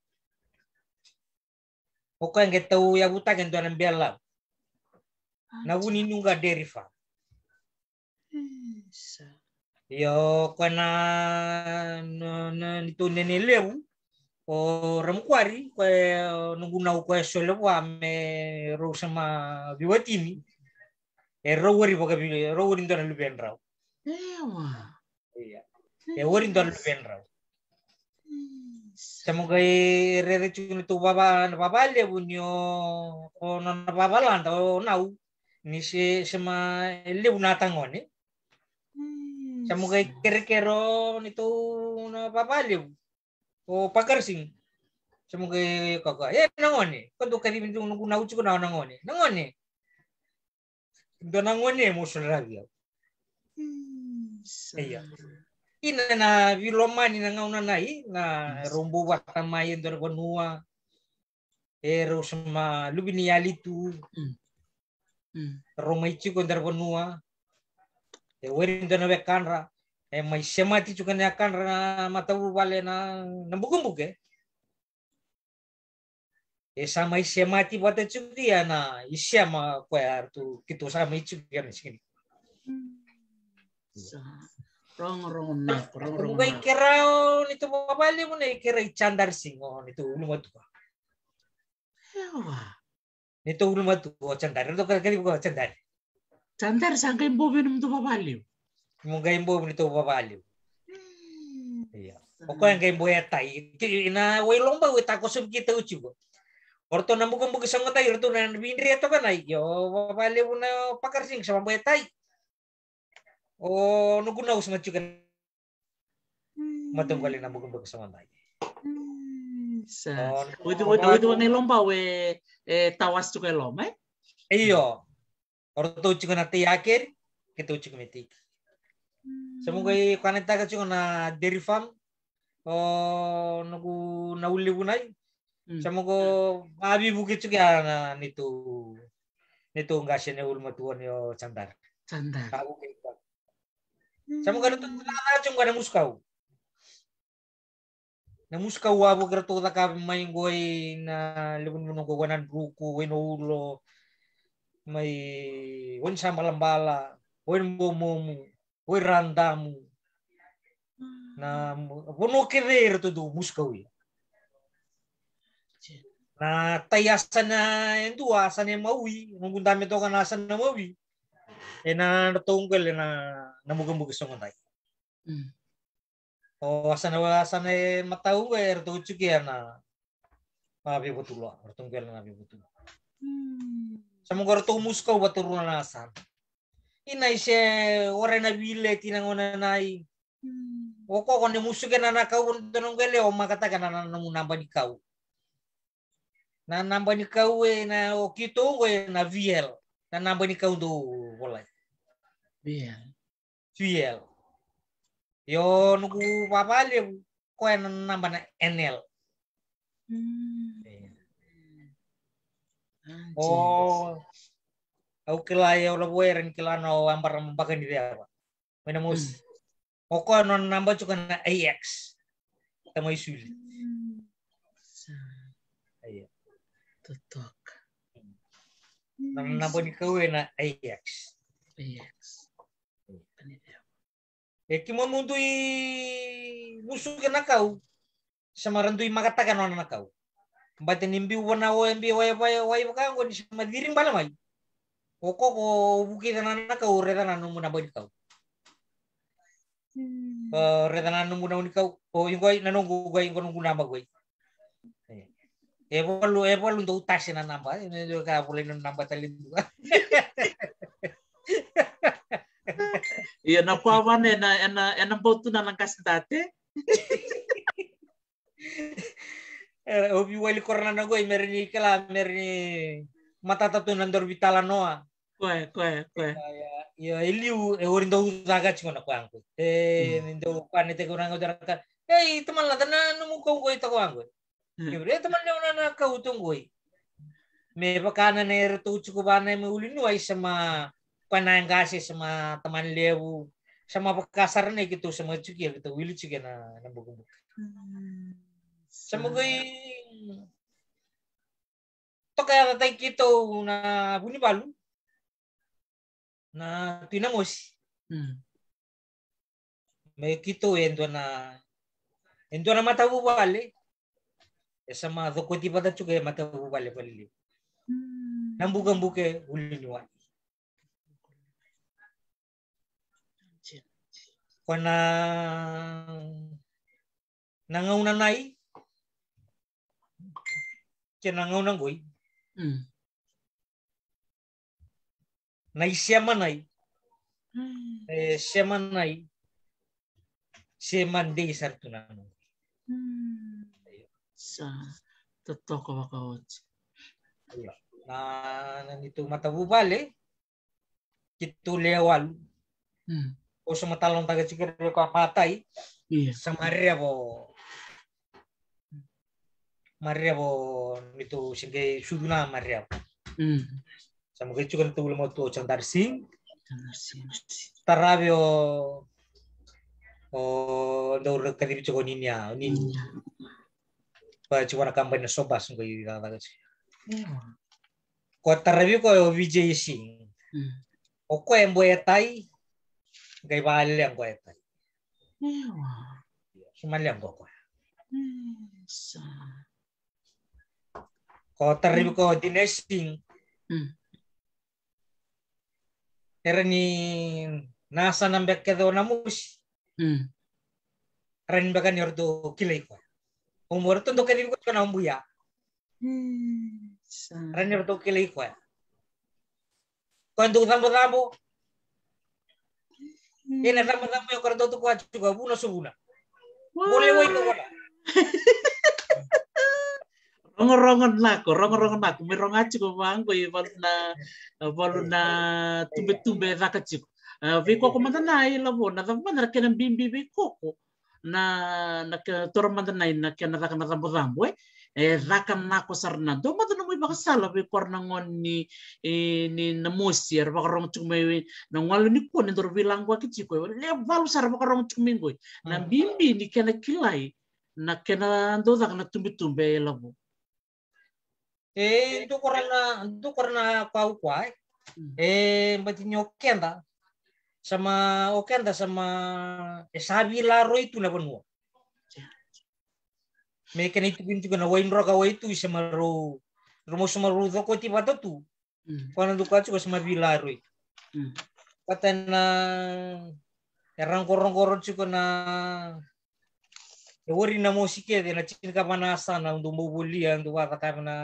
O koya qe tau yavutaki e dua na belavu. Na Vuninuqa Dairy Farm. Io, koya na, na, na neitou nene levu. O Ramukuari, koya noqu nau koya e sole vua me rau sema veiwatini. E rau wari vakavi, rau wari dua na luvedrau. Ewa. Ia. E wari dua na luvedrau. Sa mo qai rere tiko na tou vava, na vavalevu ni o, o nona vavalada, o nau, ni se, sema levu na tagone. Sa mo qai kerekere o ni tou na vavalevu. O Pakarising. Sa mo qai kaka, e, na gone. Ko dou kacivi dou noqu nau tiko na, na gone. Na gone. Dua na gone mo solaravi au. Ia. Ina na veilomani na gauna na i, na rau bau vata mai e dua na vanua. E rau sa ma luve ni yali tu. Mm. Mm. Rau mai tiko e dara vanua. E weri dua na wekadra. E mai semati tiko na yakadra na matavuvale na, na bukebuke. E sa mai semati vata tiko ia na isema koya tu keitou sa mai tiko ia na siga ni. Sa. Rogorogo meko, rogorogo meko. Kai kera o neitou vavalevu na i kera i Chadar Singh o neitou ulumatua. Ewa. Neitou ulumatua o Chadar, neitou kara kari ko Chadar. Chadar sa qai bovu na neitou vavalevu. Mo qai bovu neitou vavalevu. Hmm. Ia. O koya qai boya tai. Ki, na wai loba e takoso ki tau tiko. O ratou na bukebuke sogo tai, o ratou na vidre toka nai. Io, vavalevu na Pakarsing sa boya tai. O noqu nau sa matuka. Mm. Mataqali na bukebuke sogo tai. Mm, sa. O, oti, o, oti, o, oti o na i loma e, e tawas tiko e loma, e? Io. O ratou tiko na tai akeri, keitou tiko me tiki. Mm. Sa mo qai kanetaka tiko na dairy farm. O noqu na ulevu nai. Mm. Sa mo qo vavivuke tiko ia na neitou, neitou qase na ulumatua ni o Chadar. Chadar. Vavuke tiko. Sa mo qo ratou na, na tiko na musu kau. Na musu kau a vuke ratou cakava mai qoi na levu ni vanua qo, Wainadruku, Wainoulo, mai Wainisabalabala, Wainibomomu, Wairadamu. Na vanua kece e ratou dau musu kau ia. Na tai a sa na e dua, a sa na e mawi, noqu dame toka na a sa na mawi. E na ratou qele na, na bukebuke sogo tai. Mm. O a sa na, a sa na e matau qo e ratou tiko ia na, a, Veivatuloa, ratou qele na Veivatuloa. Mm. Sa mo qo ratou musu kau vatarua na a sa na. I nai se ore na vile ti na gone nai. Mm. O ko ko ne musu ke na na kau, o dou na qele o makataka na, na, na nomu naba ni kau. Na naba ni kau e na o keitou qo e na V L. Na naba ni kau dou volai. V L. V L. Io noqu vavalevu koya na naba na N L. Mm. E. Ah, o, Jesus. Au kila e au lavo era ni kila na o abara mabaka ni ceva. Mai na mosi. Mm. O koya nona naba tiko na A X. Tamai Suli. Mm. Sa. Io. Totoka. Nona naba ni kau e na A X. A X. E kimomu dui musu ke na kau. Sa mara dui makataka nona na kau. Bate ni biu vana o e biu wai, wai, wai vaka qo ni sa ma ciri bale mai. O ko ko vukica na na kau, raica na nomu naba ni kau. Hmm. O raica na nomu naba ni kau. O i qoi na noqu qoi, qo noqu naba qoi. E. E valu, e valu dou tasi na naba, e, e, ka volai na naba tale dua. Ia na kua vane na, ena, ena bau tu na na qasi date. E, o vi wali korana na qoi, mere ni kela, mere ni matata tu na doro vitala noa. Koe, koe, koe. Ia, ia, ia, e liu, e ori dau caka tiko na kua qoi. E, mm, ni dau kua ne teke ura qoi taraka. Ei, tamala, ta na nomu kau qoi ta kua qoi. Mm. Kevre, e tamala, na, na kau tu qoi. Me vaka na ne ratou tiko vana me uluniwai sa ma kua na qase sa ma tamani levu. Sa ma vaka sara ne keitou sa ma tiko, keitou wili tiko na, na bukabuka. Mm. Sa ma qoi toka yaca tai keitou na Vunivalu. Na Tui Namosi. Mm. Me keitou e dua na, e dua na matavuvale. E sa ma cokoti vata tiko e matavuvale valelevu. Mm. Na bukabuka uluniwai. Ko na, na gauna nai. Ke na gauna qoi. Mm. Na isema nai. Mm. E, sema nai. Sema dei sara tu na. Mm. Sa totoka vakaoti. Io. Na, na neitou matavuvale. Keitou lewe walu. Mm. O sa matalanoataka tiko kei ira ko a matai. Io. Sa ma revo. Marevo, ni tou se qai sucu na Marevo. Mm. Sa mo qai tiko na tou ula mo tou Chandar Singh. Chandar Singh. Taravi o, o dau ra kacivi tiko ni nia, ni nia. Ko tiko na kabani na Sobas qai cakacaka tiko. Ko taravi ko o Vijay Singh. Mm. O koya e boy e tai, qai valeqo e tai. Ewa. Suma leqo koya. Mm, sa. Ko taravi ko Dinesh Singh. Mm. Era ni na yasana beka kece o Namosi. Mm. Era ni beka ni ratou kilai koya. O mo ratou dau kacivi koya na Buya. Mm, sa. Era ni ratou kilai koya. Koya dau cabocabo. Ena cabocabo e koya dau tukuna tiko vuna so vuna. Vole wai ka vona. Rogorogo nako, rogorogo nako. Me roga tiko vaqo e valu na, valu na tubetube e caka tiko. A, vei koko mada na i lavo, na cava mada na kena bibi vei koko. Na, na ke, toro mada na i na kena caka na cabocabo, e. E caka nako sara na. Dua mada nomu ivakasala vei kora na gone ni, e, ni Namosi, era vakarogo tiko mai na gauna ni kua ni dau ra veilaqaki tiko. E levu sara vakarogo tiko mai qoi. Na bibi ni kena kilai, na kena dau caka na tubetube e lavo. E, dua kora na, dua kora na kau koya, e. Mm. E, bati ni o keda. Sa ma, o keda sa ma, e sa veilaroi tu na vanua. Me kena itukuni tiko na Waidroka, Waitui, sa ma rau, rau mo sa ma rau cokoti vata tu. Mm. Koya na dau koya tiko sa ma veilaroi. Mm. Vata na, era qoroqoro tiko na, e wari Namosi kece na tinikava na yasana, au dau bau volia, au dau vakacakava na,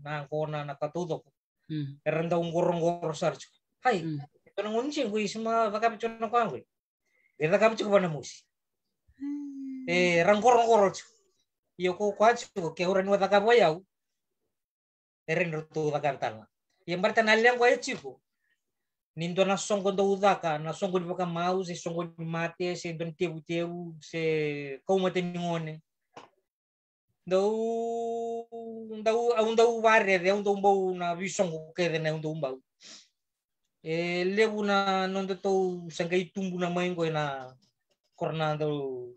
na yaqona, na ka taucoko. Mm. Era dau qoroqoro sara tiko. Hai, mm, e dua na gone tiko qoi sa ma cakava tiko na koya qoi. E cakava tiko vua Namosi. Mm. E, era qoroqoro tiko. Ia ko koya tiko, ke au rawa ni cakava o yau. E rawa ni ratou cakava tale ga. Ia baleta na leqa e tiko. Ni dua na soqo dau caka, na soqo ni vakamau, se soqo ni mate, se dua na tevutevu, se kau mate ni gone. Dau, dau, au dau varece, au dau bau na veisoqo kece na au dau bau. E levu na nodatou sa qai tubu na mai qo ena koro na dau,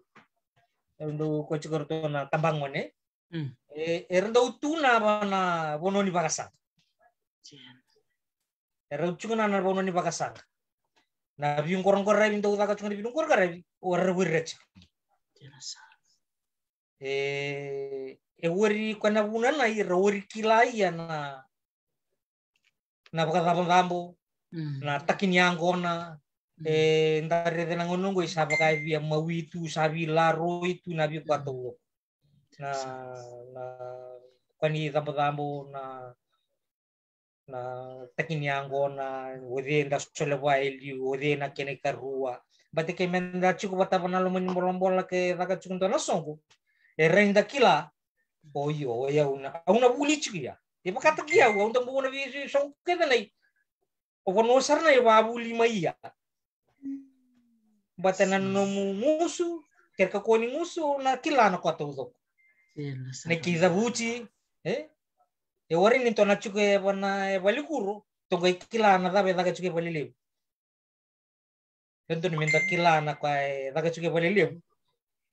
dau ko tiko ratou na tabagone. Mm. E, era dau tu na va-, na vanua ni vakasaqa. Era dau tiko na, na vanua ni vakasaqa. Na veiqoroqoravi dau caka tiko na veiqoroqoravi, o era wiri tiko. E, e wari koya na vuna na ira wari kila ia na, na vakacabocabo, mm, na taki ni yaqona, mm, e, da rece na gauna qoi sa vaka e via mawi tu, sa veilaroi tu na veika taucoko. Na, na, koya ni cabocabo, na, na taki ni yaqona, o cei da sole vua e liu, o cei na kena ikarua. Baleta ke meda tiko vata va na loma ni bolabola ke caka tiko dua na soqo. E rawa ni da kila, o io, o yau na, au na vuli tiko ia. E vakataki au, au dau bau na veisoqo kece na i. O vanua sara na e vavuli mai ia. Baleta na nomu gusu, kere kakua ni gusu, na kila na koya taucoko. Na ki cavuti, e? E wari ni tou na tiko e va na, e valikuro, tou qai kila na cava e caka tiko e valelevu. E dodonu meda kila na koya e caka tiko e valelevu.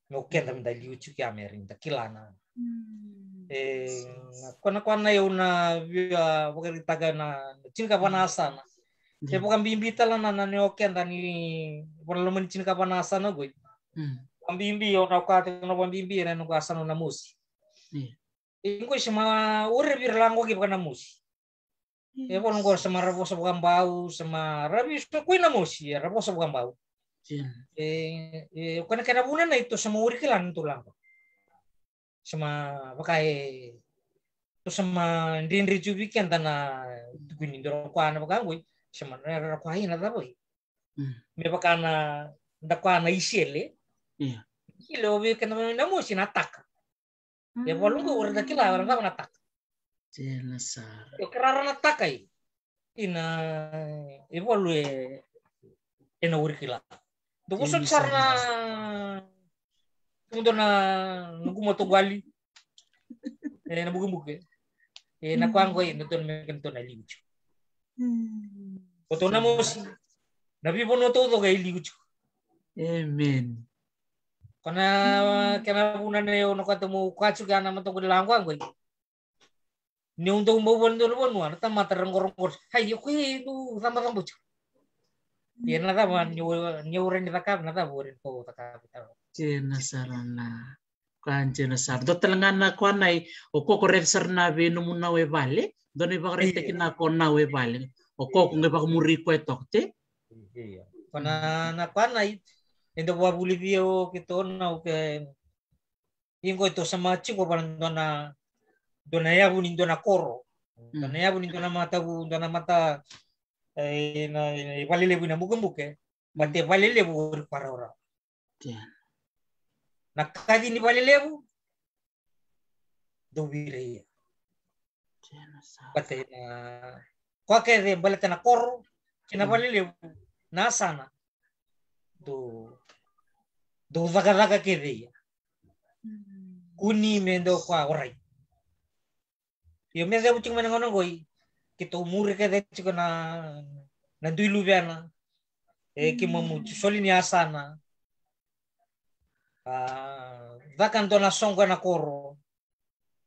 Me o keda meda liu tiko ya me rawa ni da kila na. Mm. E, na koya na koya na au na via vakaraitaka na, na tinikava na yasana. E vakabibi tale na, na ni o keda ni vanaloma ni tinikava na yasana qoi. Mm. Vakabibi, au na kaya tiko na vakabibi ena noqu yasana o Namosi. Mm. E qoi sa ma, o ira vei ira lako ki vaka Namosi. E, yes, volo qo sa ma ra vosa vakabau, sa ma ra vei so koi Namosi, e ra vosa vakabau. Yes. E, e, koya na kena vuna na i tou sa ma wari kila na tou lako. Sa ma vaka e, tou sa ma dredre tu vei keda na tukuni dua na koya na vaka qoi, sa ma ra, ra koya i na cava i. Mm. Me vaka na, da koya na isele. Ia. Isele o vei keda mai Namosi na taka. E volo qo, o ira da kila, o ira da cava na taka. Tena sara. Io, ke ra na taka i. Ina, e volo e, ena wari kila. Dou vosoti sara na, dou na, na gumatou qali. e na bukebuke. E na koya qoi e dodonu me kedatou na liu tiko. Kotou na mosi, na veivanua taucoko e liu tiko. Amen. Ko na kena vuna na, au na kata mo kua tiko ya na mataqu ni laqu qoi. Ni au dau bau voli dua na vanua, na tamata ra qoroqoro. Hai, o koya e dau cabocabo tiko. Ia na cava ni au, ni au rawa ni cakava, na cava au rawa ni kau cakava. Dina sara na. Ka dina sara. Dua tale ga na koya na i, o koko raica sara na vei nomu nau e vale. Dua na ivakaraitaki na ko nau e vale. O koko qai vakamuri koya toka te. Ia. Ko na, na koya na i, e dau vakavulici au keitou na, au ke Ia qo e tou sa mai tiko vaka dua na, dua na yavu ni dua na koro. Dua na yavu ni dua na matavu, dua na mata, e, na, e, valelevu ina bukebuke. Baleta e valelevu o ira ko rawarawa. Na kaci ni valelevu, dou vira ia. Baleta na, koya kece baleta na koro kei na valelevu, na yasana. Dou, dou cakacaka kece ia. Kua ni me dou koya orai. Io, me cavu tiko mai na gauna qoi, keitou muri kece tiko na, na dui luvena. E, keimamu soli ni yasana. A, caka dua na soqo ena koro.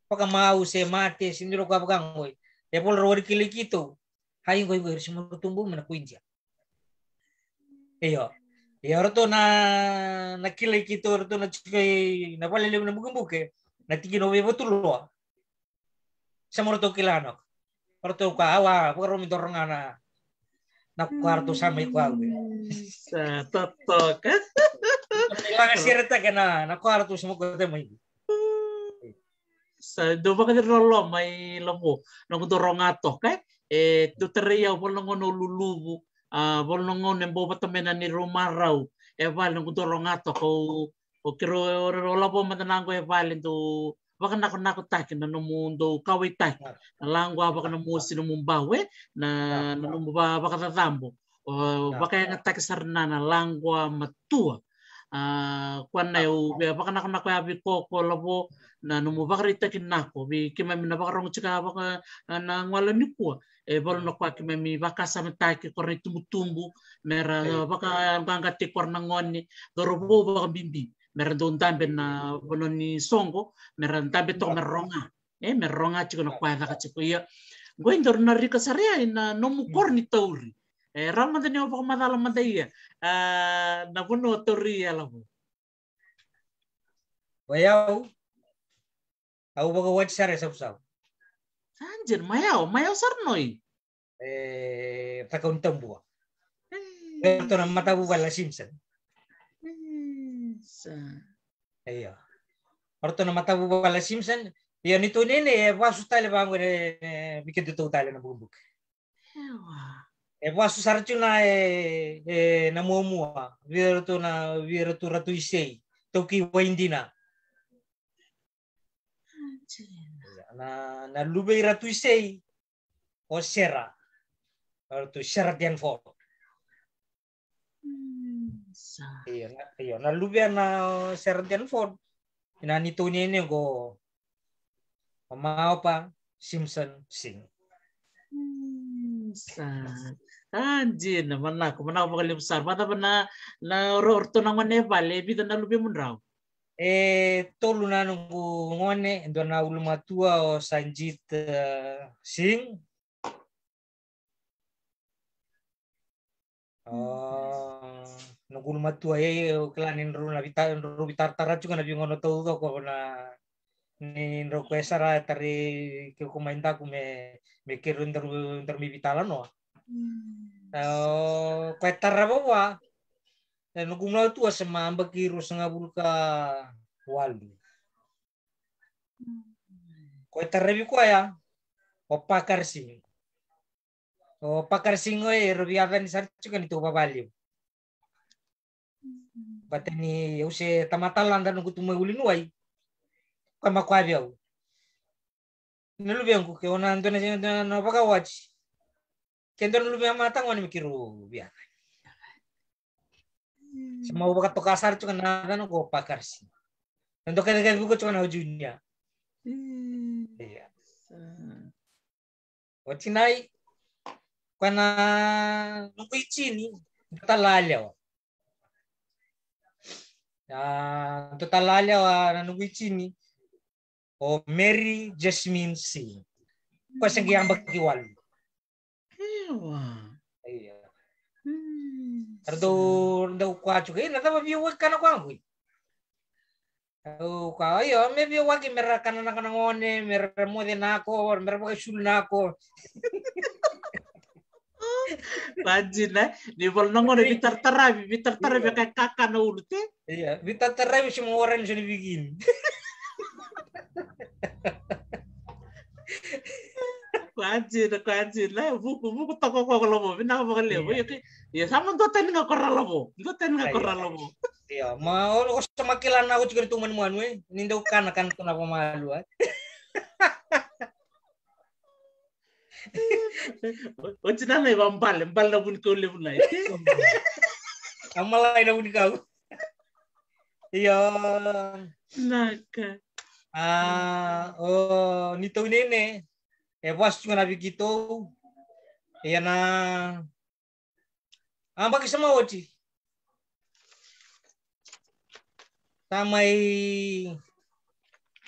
Vakamau se mate, se ni rau koya vaka qoi. E vola rau ari kilai keitou. Hai qoi qoi, era se maratou bau mai na ko Idia. Io. Ia o ratou na, na kilai keitou, o ratou na tiko i na valelevu na bukebuke. Na tikina o Veivatuloa. Sa mo ratou kila na. O ratou ka, au a vakarau me doro ga na, na koya ratou sa mai koya. Sa totoka. Laga siretaka na, na koya ratou sa mai koya mai. Sa dau vakaciri loloma i Lavo, noqu doro ga toka, e. E dau tarai au, vola na gauna au luluvu, a, vola na gauna e bau vata mai na neirau marau e vale, noqu doro ga toka, o, o keirau, o, o Lavo mada na qo e vale, dau vakanakonakotaki na nomu dau kauwaitaki. Na laqu a vakanamosi nomu bau, e, na, na nomu va, vakacacabo. O vakayagataki sara na, na laqu a matua. A, koya na au via vakanakonako ya vei koko Lavo, na nomu vakaraitaki nako vei keimami na vakarogo tiko vaka, a, na gole nikua. E volo na koya keimami vakasamataki ko ra na itubutubu, me ra vakaqaqati ko ra na gone, cauravou vakabibi, me ra dau dabe na vanua ni soqo, me ra dabe toka me ra roga. E, me ra roga tiko na koya e caka tiko. Ia, qoi daru na rika sara ya ina nomu koro ni tauri. E, rawa mada ni o vakamacala mada ia, a, na vanua o tauri ya Lavo. O yau, au vakawati sara e Savusavu. Sa dina, mai au, mai au sara noi. E, Cakaunitabua. E ratou na matavuvale na Simpson. Io. O ratou na matavuvale na Simpson. Io, ni tou nene e vasu tale vaqo e, e, vei kedatou tale na bukebuke. E vasu sara tu na, e, e, na muamua vei ratou na, vei ratou Ratu Isei, taukei Waidina. Na, na luve i Ratu Isei o Sera. O Ratu Sera Danford. Io, na, io, na luvena o Sera Danford. Ina ni tou nene qo o Maopa Simpson Singh. Sa. A, dina, manako, manako vakalevu sara. Vakacava na, na ro, ratou na gone e vale, e vica na luvemudrau? E tolu na noqu gone, e dua na ulumatua o Sanjit, e, Singh. O noqu ulumatua, e, au kila ni drau na vita, drau vitaratara tiko na veigauna taucoko na, ni drau koya sara e tarai keiko mai daku me, me keirau daru, daru mai veitalanoa. O koya e tarava vua, e, noqu ulumatua sa mai yabaki ruasagavulu ka walu. Koya e taravi koya o Pakar Singh. O Pakar Singh o e, e rau veiyacani sara tiko ni tou vavalevu. Baleta ni au se tamata lada noqu tu mai Uluniwai. Koya mai koya vei au. Na luvequ, ke o na dua na, na, na vakawati, ke dua na luve mataqali me keirau via. Sa mai vakatoka sara tiko na yacana qo o Pakar Singh. Na dua kece kece vuka tiko na o Junior. Ia. Sa. O tinai, ko na noqu itini, dua tale yalewa. A, dua tale yalewa na noqu itini, o Mary Jasmine Singh. Ko se qai yabaki walu. Ewa. Ia. Hmm, era dau, dau kaya tiko, "E, na cava via waki kana koya qo?" Au kaya, "Io, me via waki, me ra kana na kana gone, me ra moce nako, me ra vakaisulu nako." Imagine, ni vola na gone, veitarataravi, veitarataravi, ia, ka kakana ulu te. Ia, veitarataravi se mo warani so ni vikini. Koya dina, koya dina. Vuku, vuku toka ko Ralavo. Vinaka vakalevu. Ia. Ia, ke, ia, sa ma dua tani ga ko Ralavo. Dua tani ga ko Ralavo. Ia, ma o, o sa ma kila na oti kena tu manumanu, e. Ni dau kana, kana tu na vamalu, e. Oti na nai vabale, bale na vunikau levu nai. A malai na vunikau. Io. Naka. A, o neitou nene e vosa tiko na vikitou. Ia na abaki sa mai oti. Sa mai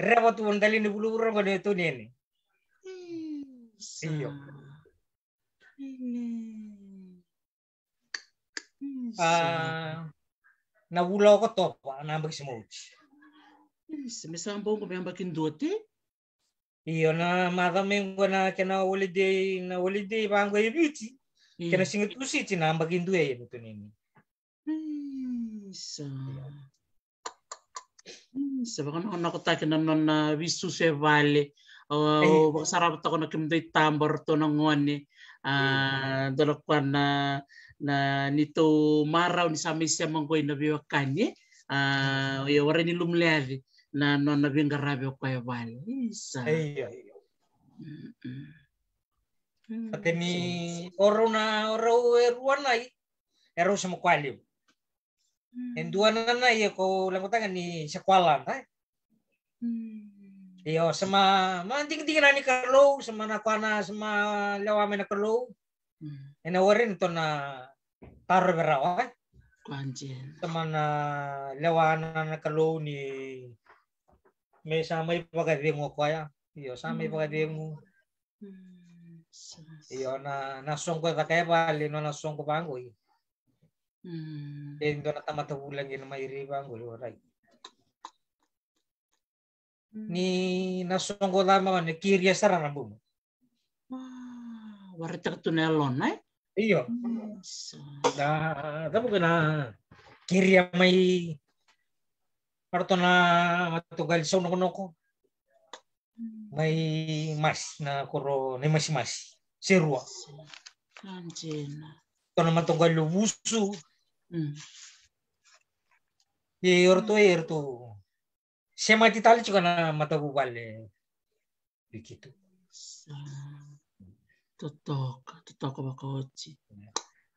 reva tu na dali ni vulavula ko neitou nene. Io. A, na vula o Okotova, na yabaki sa mai oti. Isa, me sa bau qo me yabaki dua te? Io, na macawa mai qo na kena holiday, na holiday vaqo e Viti. Io. Kena Siga Tusiti na yabaki dua e Viti nini. Isa. Io. Mm, sa vakanakonakotaki na nona veisusu e vale. O, io, vakasaravataka na kemudou itaba o ratou na gone. A, mm, dua na koya na, na neitou marau ni sa mai sema qo i na veiwekani. A, mm, io, warai ni Lumuleaci na nona veiqaravi o koya e vale. Isa. Io, io. Mm, mm. Sa kena ni o rau na, o rau e rua nai, e rau sa ma koya levu. Mm. E dua na nai e ko lagotaka ni sa koya lada, e. Mm. Io, sa ma, ma digidigi na ni Kalou, sa ma na koya na, sa ma lewa mai na Kalou. Mm. E na warai ni tou na taro vei rau, e. Sa ma na lewa na, na Kalou ni me sa mai vakacegu o koya. Io, sa mai vakacegu. Mm, sa, sa. Io, na, na soqo e caka e vale, nona soqo vaqo i. Mm. E dua na tamata vulagi na mai ri vaqo i, warai. Mm. Ni na soqo ca mai, ni kiria sara na buma. Wa, warai taka tu na yalona, e? Io. Mm, sa. Na, cava ko na kiria mai, o ratou na mataqali sau nokonoko. Mai Masi, na koro, na i Masimasi. Se rua. Anjena. Tou na mataqali o Vusu. Mm. E, o ratou, e, o ratou. Semati tale tiko na matavuvale. Vikitu. Sa. Totoka, totoka vakaoti.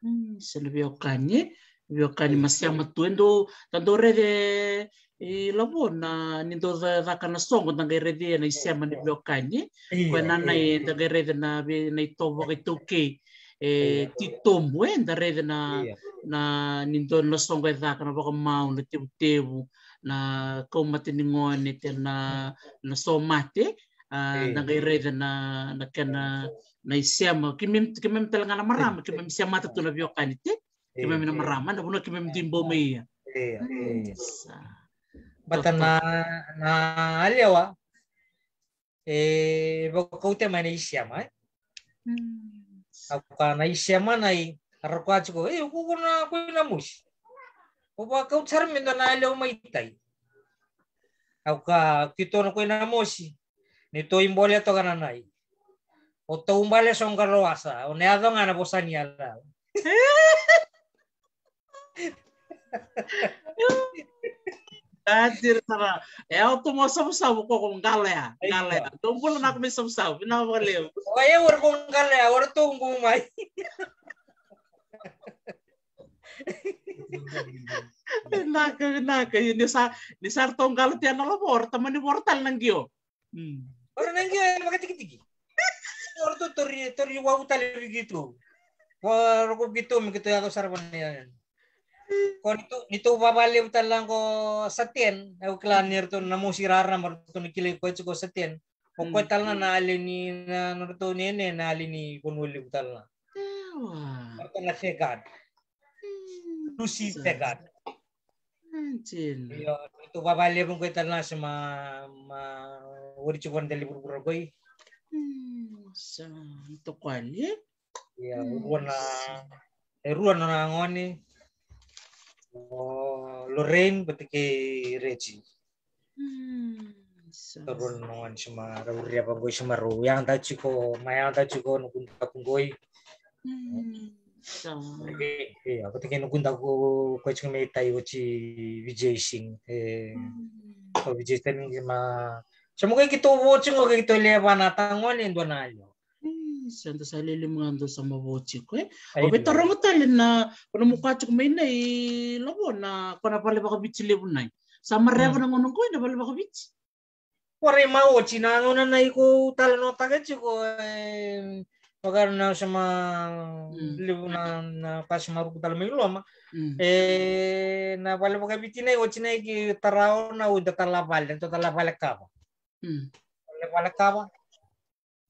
Mm, sa na veiwekani, veiwekani, io, ma sema tu. E dou, da dou raica i Lavo na, ni dou ca-, caka na soqo, da qai raica na i sema ni veiwekani. Io, koya na, io, na i, da qai raica na vei, na i tovo vakaitaukei. E, io, titobu, e, da raica na, io, na, ni dou na soqo e caka na vakamau, na tevutevu, na kau mate ni gone, te na, na somate. A, io, da qai raica na, na kena, na i sema, keimami, keimami tale ga na marama, io, keimami semata tu na veiwekani te, io, keimami na, io, marama, na vanua keimami dui bau mai ia. Io, io. Sa. Baleta na, na yalewa, e vakauta mai na i sema, e. Mm. Au kaya na i sema na i, a ra kaya tiko, e, o iko na koi na mosi. O vakauta sara me dua na yalewa mai tai. Au kaya, keitou na koi na mosi. Ni tou i bole toka na nai. O tou bale so qalo wasa, o na yaco ga na vosa ni yalewa. Ka dina sara. E au tu mo savusavu ko ko qalo ya, qalo ya. Io. Dou bula na ko me savusavu, vinaka vakalevu. O e ora ko qalo ya, ora tou qu mai. Vinaka, vinaka. Io, ni sa, ni sa ratou qalo tia na Lavo, ora tamani voro tale na qio. Mm. Ora na qio e vakatikitiki. Ora tu tori, tori wau tale vei keitou. Ko roko keitou me keitou yaco sara vana ya. Ko ni tou, ni tou vavalevu tale na ko Saten. Au kila ni ratou na mosi rara ma ratou na kilai koya tiko Saten. Ko koya tale na na yali ni na, na ratou nene na yali ni Vanua Levu tale na. Ratou na Fegad. Lucy Fegad. Io, tou vavalevu qo e tale na se ma, ma ori tiko na deli vuravura qoi. Sa tokwali. Ia, rua na, e rua na gone. O Lorraine vata kei Reggie. Sa rua na gone se ma rau ria vaqoi se ma rau yaga tiko, ma yaga tiko na kudaku qoi. Sa. Ia, vata kei na kudaku ko tiko me tai oti Vijay Singh. E, ko Vijay Singh ma. Sa mo kai keitou vo tiko keitou lewe va na tagone e dua na yalewa. Sa da sa lele ma ga dou sa ma vo tiko e. O vei taroga tale na, ko na mo kua tiko mai na i lavo na, ko na vale vakaviti levu nai. Sa mareva na gona qoi na vale vakaviti. Ko rai ma oti na gauna na iko tale no taka tiko e. Vaka na sa ma levu na, na kasi maruku tale mai loma. E na vale vakaviti na i oti na i ki tarao na uda tala vale, to tala vale kava. Vale, vale kava.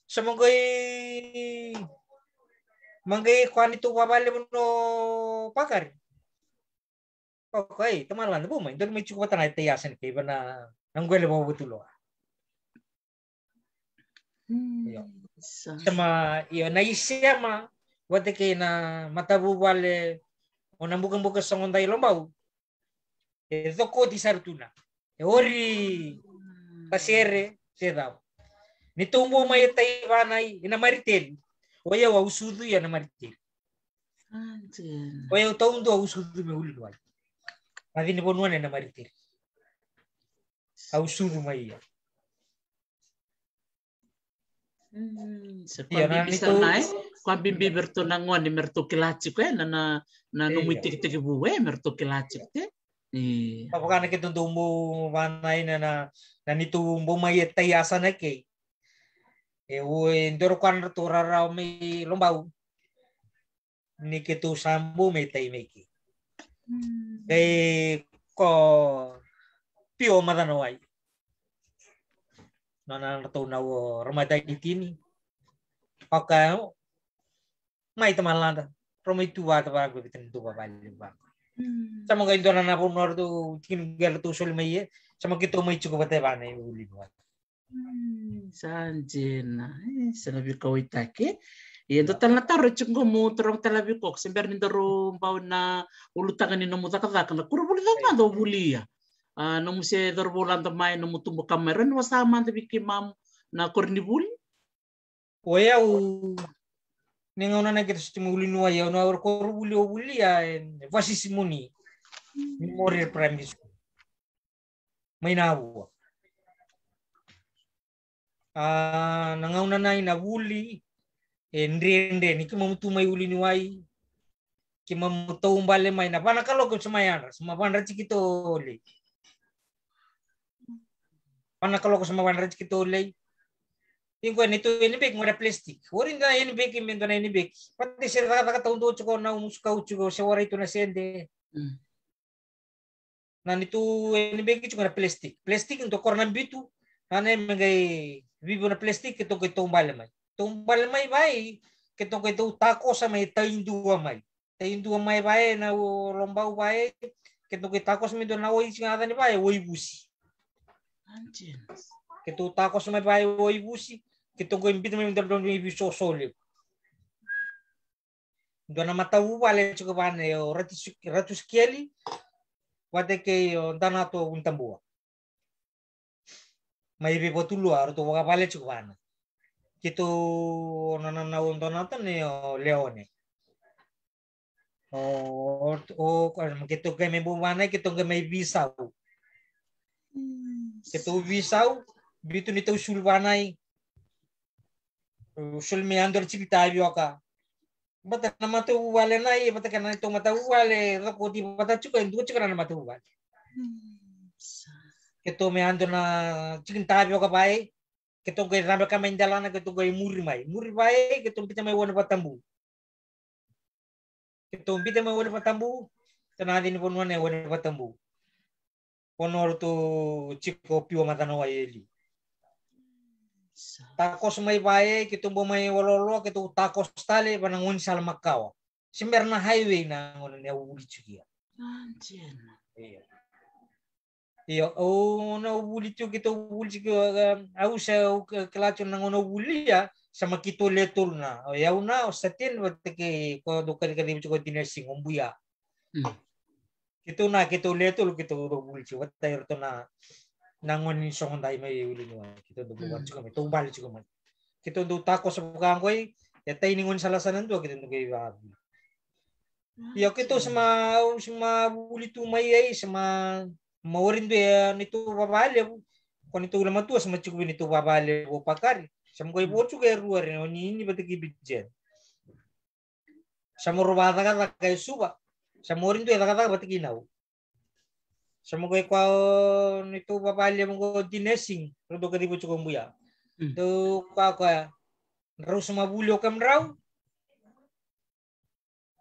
Sa maqai, maqai ko ani tu vavale mo no pakari. Okei, tama lada bu mai dori mai tiko vata na tei asa ni kei vana na qele vavatuloa. Io. Sa ma, io, na isema vata kei na matavuvale o na bukabuka sogodai lobau. E cokoti sara tu na e ori. Tasere se cava. Ni tou bo mai e tai vanai e na mariteli. O yau au sucu ia na mariteli. O yau tau dua au sucu me uli luai. Maci ni vanua na e na mariteli. Au sucu mai ia. Sa kua bibi sara na e, kua bibi vei ratou na gone me ratou kila tiko e na, na, na nomu itekitekivu e me ratou kila tiko te. Ia. Vaka na keitou dou bau vana ina na, na nitou bau mai e tai asa na kei. E ue doro kua na ratou rarawa mai lobau. Ni keitou sa bau mai tai mai kei. Kei ko Pio Macanawai. Nona ratou na o ramatai tini. Oka mai tama lada. Romai tu vata vako vita ni tu vavale vako. Sa ma qai dua na na vanua ratou tini qai ratou soli mai e. Sa ma keitou mai tiko vata e vana e uli vata. Sa dina e, sa na veikauwaitaki. Ia dua tale na taro e tiko qo mo taroga tale vei koya se bera ni daru bau na ulutaga ni nomu cakacaka na koronivuli cava mada o vulia. A, nomu se cauravou lada mai, nomu tubu ka mai, rau ni wasa mada vei keimamu na koronivuli. O yau ni gauna na keitou soti mai uluniwai, au na koronivuli o vulia e Vasisimuni Memorial Primary School. Mai na vua. A, na gauna na i na vuli e dredre ni keimamu tu mai uluniwai. Keimamu taubale mai na vana kaloko sa mai yadra, sa ma vadra tiki to lei. Vana kaloko sa ma vadra tiki to lei. Iko e ni tu e ni beki ngora plastic. Ori na e ni beki me dua na e ni beki. Pati se cakacaka taudo tiko na umu sukau tiko se warai tu na sede. Na ni tu e ni beki tiko na plastic. Plastic ni tu kora na bitu. Na ne me qai vivi na plastic ke toka e taubale mai. Taubale mai vai ke toka e tau takosa mai e taidua mai. Taidua mai vai na lobau vai ke toka e takosa mai dua na oi tiko na cani vai e oi vusi. Ke tau takosa mai vai e oi vusi. Ke toka e bitu mai dua na oi vusi sosolevu. Dua na matavuvale tiko vana e o Ratu Sikeli vata kei o Donato Vunitabua. Mai vei Vatulua ratou vakavale tiko vana. Keitou o nona na o Donato ne o Leone. O, o, keitou qai mai bau vana keitou qai mai visau. Keitou visau, bitu ni tau sulu vanai. Sulu me yadua na tiki tavioka. Vata na matavuvale na i, vata kei na neitou matavuvale, cokoti vata tiko e dua tiko na matavuvale. Keitou me yadua na tiki tavioka vai. Keitou qai cabeka mai delana, keitou qai muri mai. Muri va e, keitou bita mai Wainivatabu. Keitou bita mai Wainivatabu, keitou na yaca ni vanua na Wainivatabu. Vanua ratou tiko o Piua Macanawai e liu. Takoso mai va e, keitou bau mai waloaloa, keitou takoso tale va na gaunisala makawa. Se bera na highway na gauna ni au vuli tiko ya. Io. Io, au na vuli tiko, keitou vuli tiko, e, au sa, au ke-, kila tiko na gauna au vuli ya, sa ma keitou le tolu na. O yau na, o Sateni vata kei, ko dou kacikacivi tiko o Dinesi, o Buya. Mm. Keitou na, keitou le tolu, keitou dau vuli tiko, vata iratou na, na gone ni Sogodai mai Uluniwai, keitou dau vuli tiko mai, tou bale tiko mai. Keitou dau takoso vaka qoi, e tai ni gaunisala sa na dua, keitou dau qai vavuli. Io, keitou sa ma, au sa ma vuli tu mai ai, sa ma, ma ori dua e neitou vavalevu. Ko neitou ula matua sa ma tiko vei neitou vavalevu o Pakari. Sa ma qai vo tiko e rua re, o Nini vata kei Bijen. Sa ma rau vacakacaka e Suva. Sa ma ori dua e cakacaka vata kei nau. Sa ma qai koya o neitou vavalevu qo o Dinesing, rau dau kaciva tiko o Buya. Mm. Dau koya koya, drau sa ma vuli o kemudrau.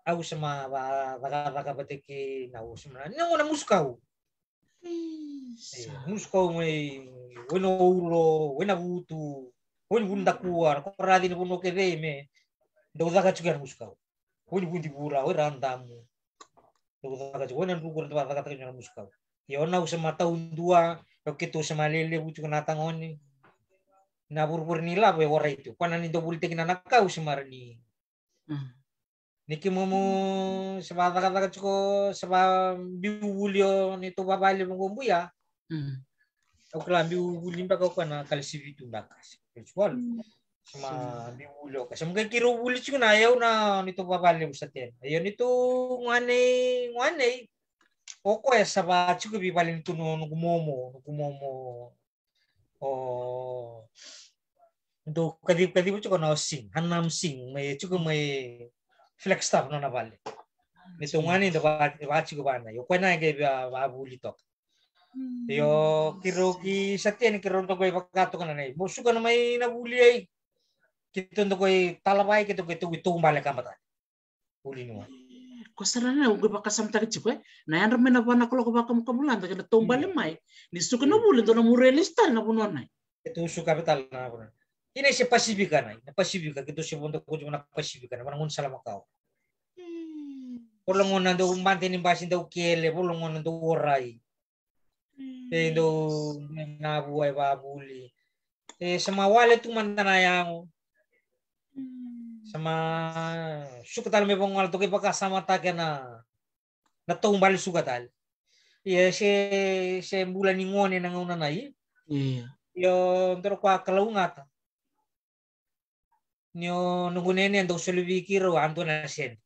Au sa ma va, cakacaka vata kei nau, sa ma na, ni na gauna musu kau. Io, musu kau mai, Wainaulo, Wainavutu, Wainivunidakua, na koraci ni vanua kece me dau caka tiko na musu kau. Wainivudivura, Wairadamu. Dau caka tiko, Wainadruku, dau cakacaka tiko na musu kau. Io, nau sa ma taudua, o keitou sa ma lelevu tiko na tagone. Na vurevure ni lavo e warai tiko. Koya na ni dau volitaki na nakau sa ma ra ni. Mm. Ni kemumu sa vacakacaka tiko, sa vabiu vuli o neitou vavalevu qo o Buya. Mm. Au kila biu vuli beka o koya na kalasi vitu beka, grade twelve. Mm. Sa ma biu vuli o koya. Sa ma qai keirau vuli tiko na yau na neitou vavalevu Sateni. Io, neitou gone, gone. O koya sa va tiko vei vale ni tu no, noqu momo, noqu momo. O dau kaciva, kaciva tiko na o Sing, Hanam Sing, mai tiko mai Flagstaff nona vale. Neitou gone dau va, va tiko vana. Io, koya na qai va, vavuli toka. Io, keirau ki Sateni, keirau dau qai vaka toka na nai. Mo suka na mai na vuli ai. Keitou dau qai talavai, keitou qai tou, tou bale kaba tale. Uluniwai. Ko sara na, au qai vakasamataka tiko, e. Na yadra mai na va na kaloko vakavulada kei na taubale mai. Ni suka na vuli, dou na muria lesu tale na vanua nai. Keitou suka vei tale na vanua. Ina se Pasifika nai, na Pasifika, keitou se vodo ko tiko na Pasifika, na vanua gaunisala makawa. Volagona dau bade ni basi dau kele, volagona dau orai. E dau na vua e vavuli. E sa ma wale tu mada na yago. Sa ma suka tale me vagwala toka e vakasamataka na, na taubale suka tale. Ia se, se bula ni gone na gauna nai. Io, dou rau koya kalougata. Ni o noqu nene dau soli vei keirau a dua na sede.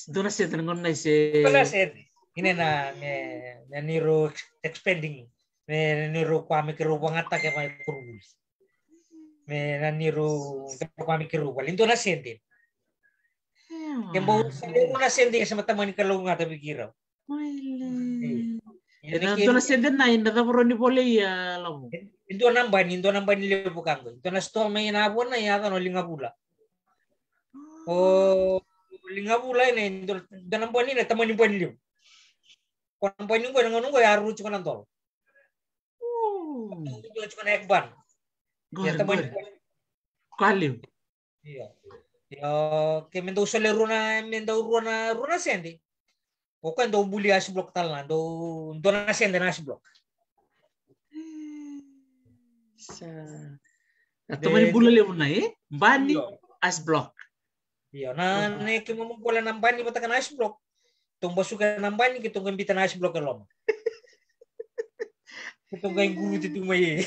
Dua na sede na gauna nai se. Dua na sede. Ina na me, me neirau ex-, expanding. Me neirau koya me keirau vagataka mai koronivuli. Me na neirau koya me keirau vale. Dua na sede. Ke bau sa dua na sede sa ma tamani kalougata vei keirau. E na dua na sede na ina cava rau ni volai a lavo. E dua na bani, dua na bani levu ka qo. Dua na sitoa mai na vua na yacana o Ligavula. O Ligavula ina dua, dua na bani na tamani bani levu. Ko na bani qo na gauna qo e a rua tiko na dola. Dua tiko na Ekban. Ia tamani bani. Ka levu. Io. Io, ke me dau sole rua na, me dau rua na, rua na sede. O koya dau buli ice block tale na, dau, dua na sede na ice block. Sa. Na tamani bula levu na, e? Bani, ice block. Io, na, ne kemumu bula na bani vata kei na ice block. Tou basuka na bani, keitou qai bita na ice block e loma. Keitou qai quruti tu mai e.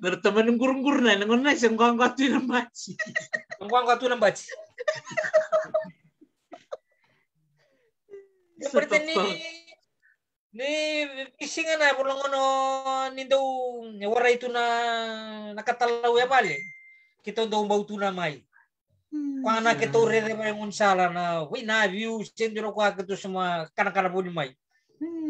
Dou tamani quraqura na, na gauna nai se qoaqoa tu na bati. Qoaqoa tu na bati. Ni, ni veisiga na volagona ni dau warai tu na, na katalau e vale. Keitou dau bau tu na mai. Koya na keitou rere mai gaunisala na, vei na viu, se dua na koya keitou sa ma kanakana voli mai.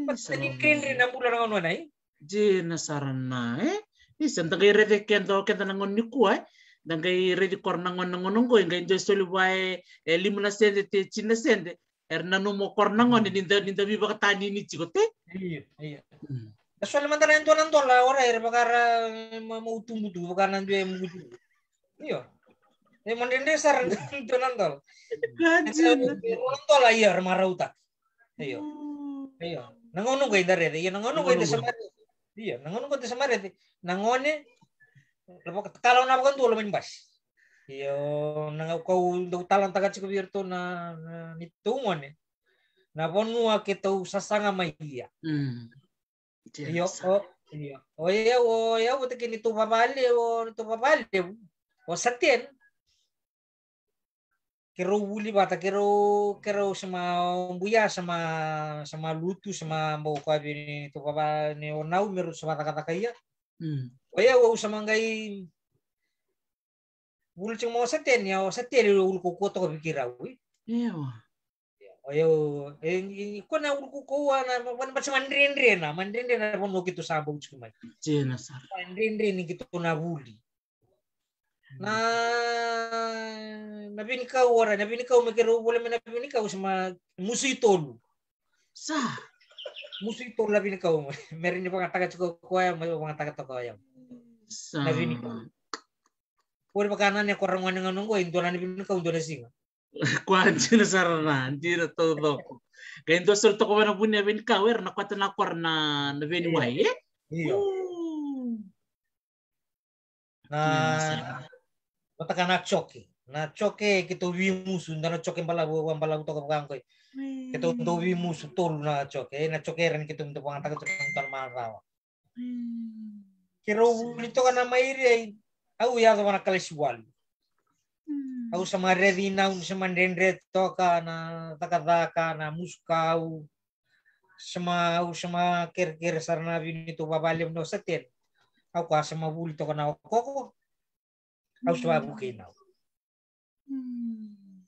Vata ni dredre na bula na gauna nai. Dina sara na, e? Isa, da qai raici keda, o keda na gauna nikua, e? Da qai raici kora na gauna, na gauna qo, e qai dua soli vua e, e lima na sede, te tini na sede. Era nanuma o kora na gone ni da, ni da veivakatanini tiko, te? Io, io. Mm. Da soli mada na e dua na dola, ora era vaka ra, e, ma, mautubutubu, vaka na dua e mukutubu. Io. E madredre sara na dua na dola. Ka dina. E dua na dola, io, era marauta. Io. Mm. Io. Na gauna qo e da raica, io, na gauna qo e da sa mai raica. Io, na gauna qo e da sa mai raica. Na gone, ra vaka, kalawa na vakadua loma ni basi. Io, na gauna kau dau talanoataka tiko vei iratou na, na neitou gone. Na vanua keitou sasaga mai ia. Mm. Io, o, io. O yau, o yau vata kei neitou vavale, o neitou vavale, o Saten. Keirau vuli vata, keirau, keirau sa ma buya, sa ma, sa ma lutu, sa ma bau koya vei neitou vava, ni o nau me rau sa vakacakacaka ia. Mm. O yau, au sa ma qai vuli tiko mai o Saten, ia o Saten e ulu kaukauwa toka vei keirau, e. Io. O yau, e, e, e, ko na ulu kaukauwa na, ma, ma, ma, sa madredre na, madredre na vanua keitou sa bau tiko mai. Dina sara. Madredre ni keitou na vuli. Na, na venikau, ora, na venikau me keirau voli mai na venikau, sa ma musu i tolu. Sa. Musu i tolu na venikau, me ra ni vakataka tiko koya, me vakataka toka o yau. Sa. Na venikau. Voli vaka na ne kora gone ga noqu, e dua na venikau, dua na siga. Koya dina sara na, dina taucoko. Qai dua soli toka vua na vuni a venikau, era na kwata na kora na, na veniwai, e? Io. Mm. Na, dina sara. Vata ka na joke. Na joke keitou vimusu, dua na joke balavu, balavu toka vaka qo. Mm. Keitou dau vimusu tolu na joke. E, na joke era ni keitou dau vagataka tolu na macawa. Mm. Keirau vuli toka na mairi ai, au yacova na kalasi walu. Mm. Au sa ma raici nau ni sa madredre toka na cakacaka, na musu kau. Sa ma, au sa ma kerekere sara na vei neitou vavale ni o Saten. Au ka sa ma vuli toka na okoko. Au sa vukei nau. Mm.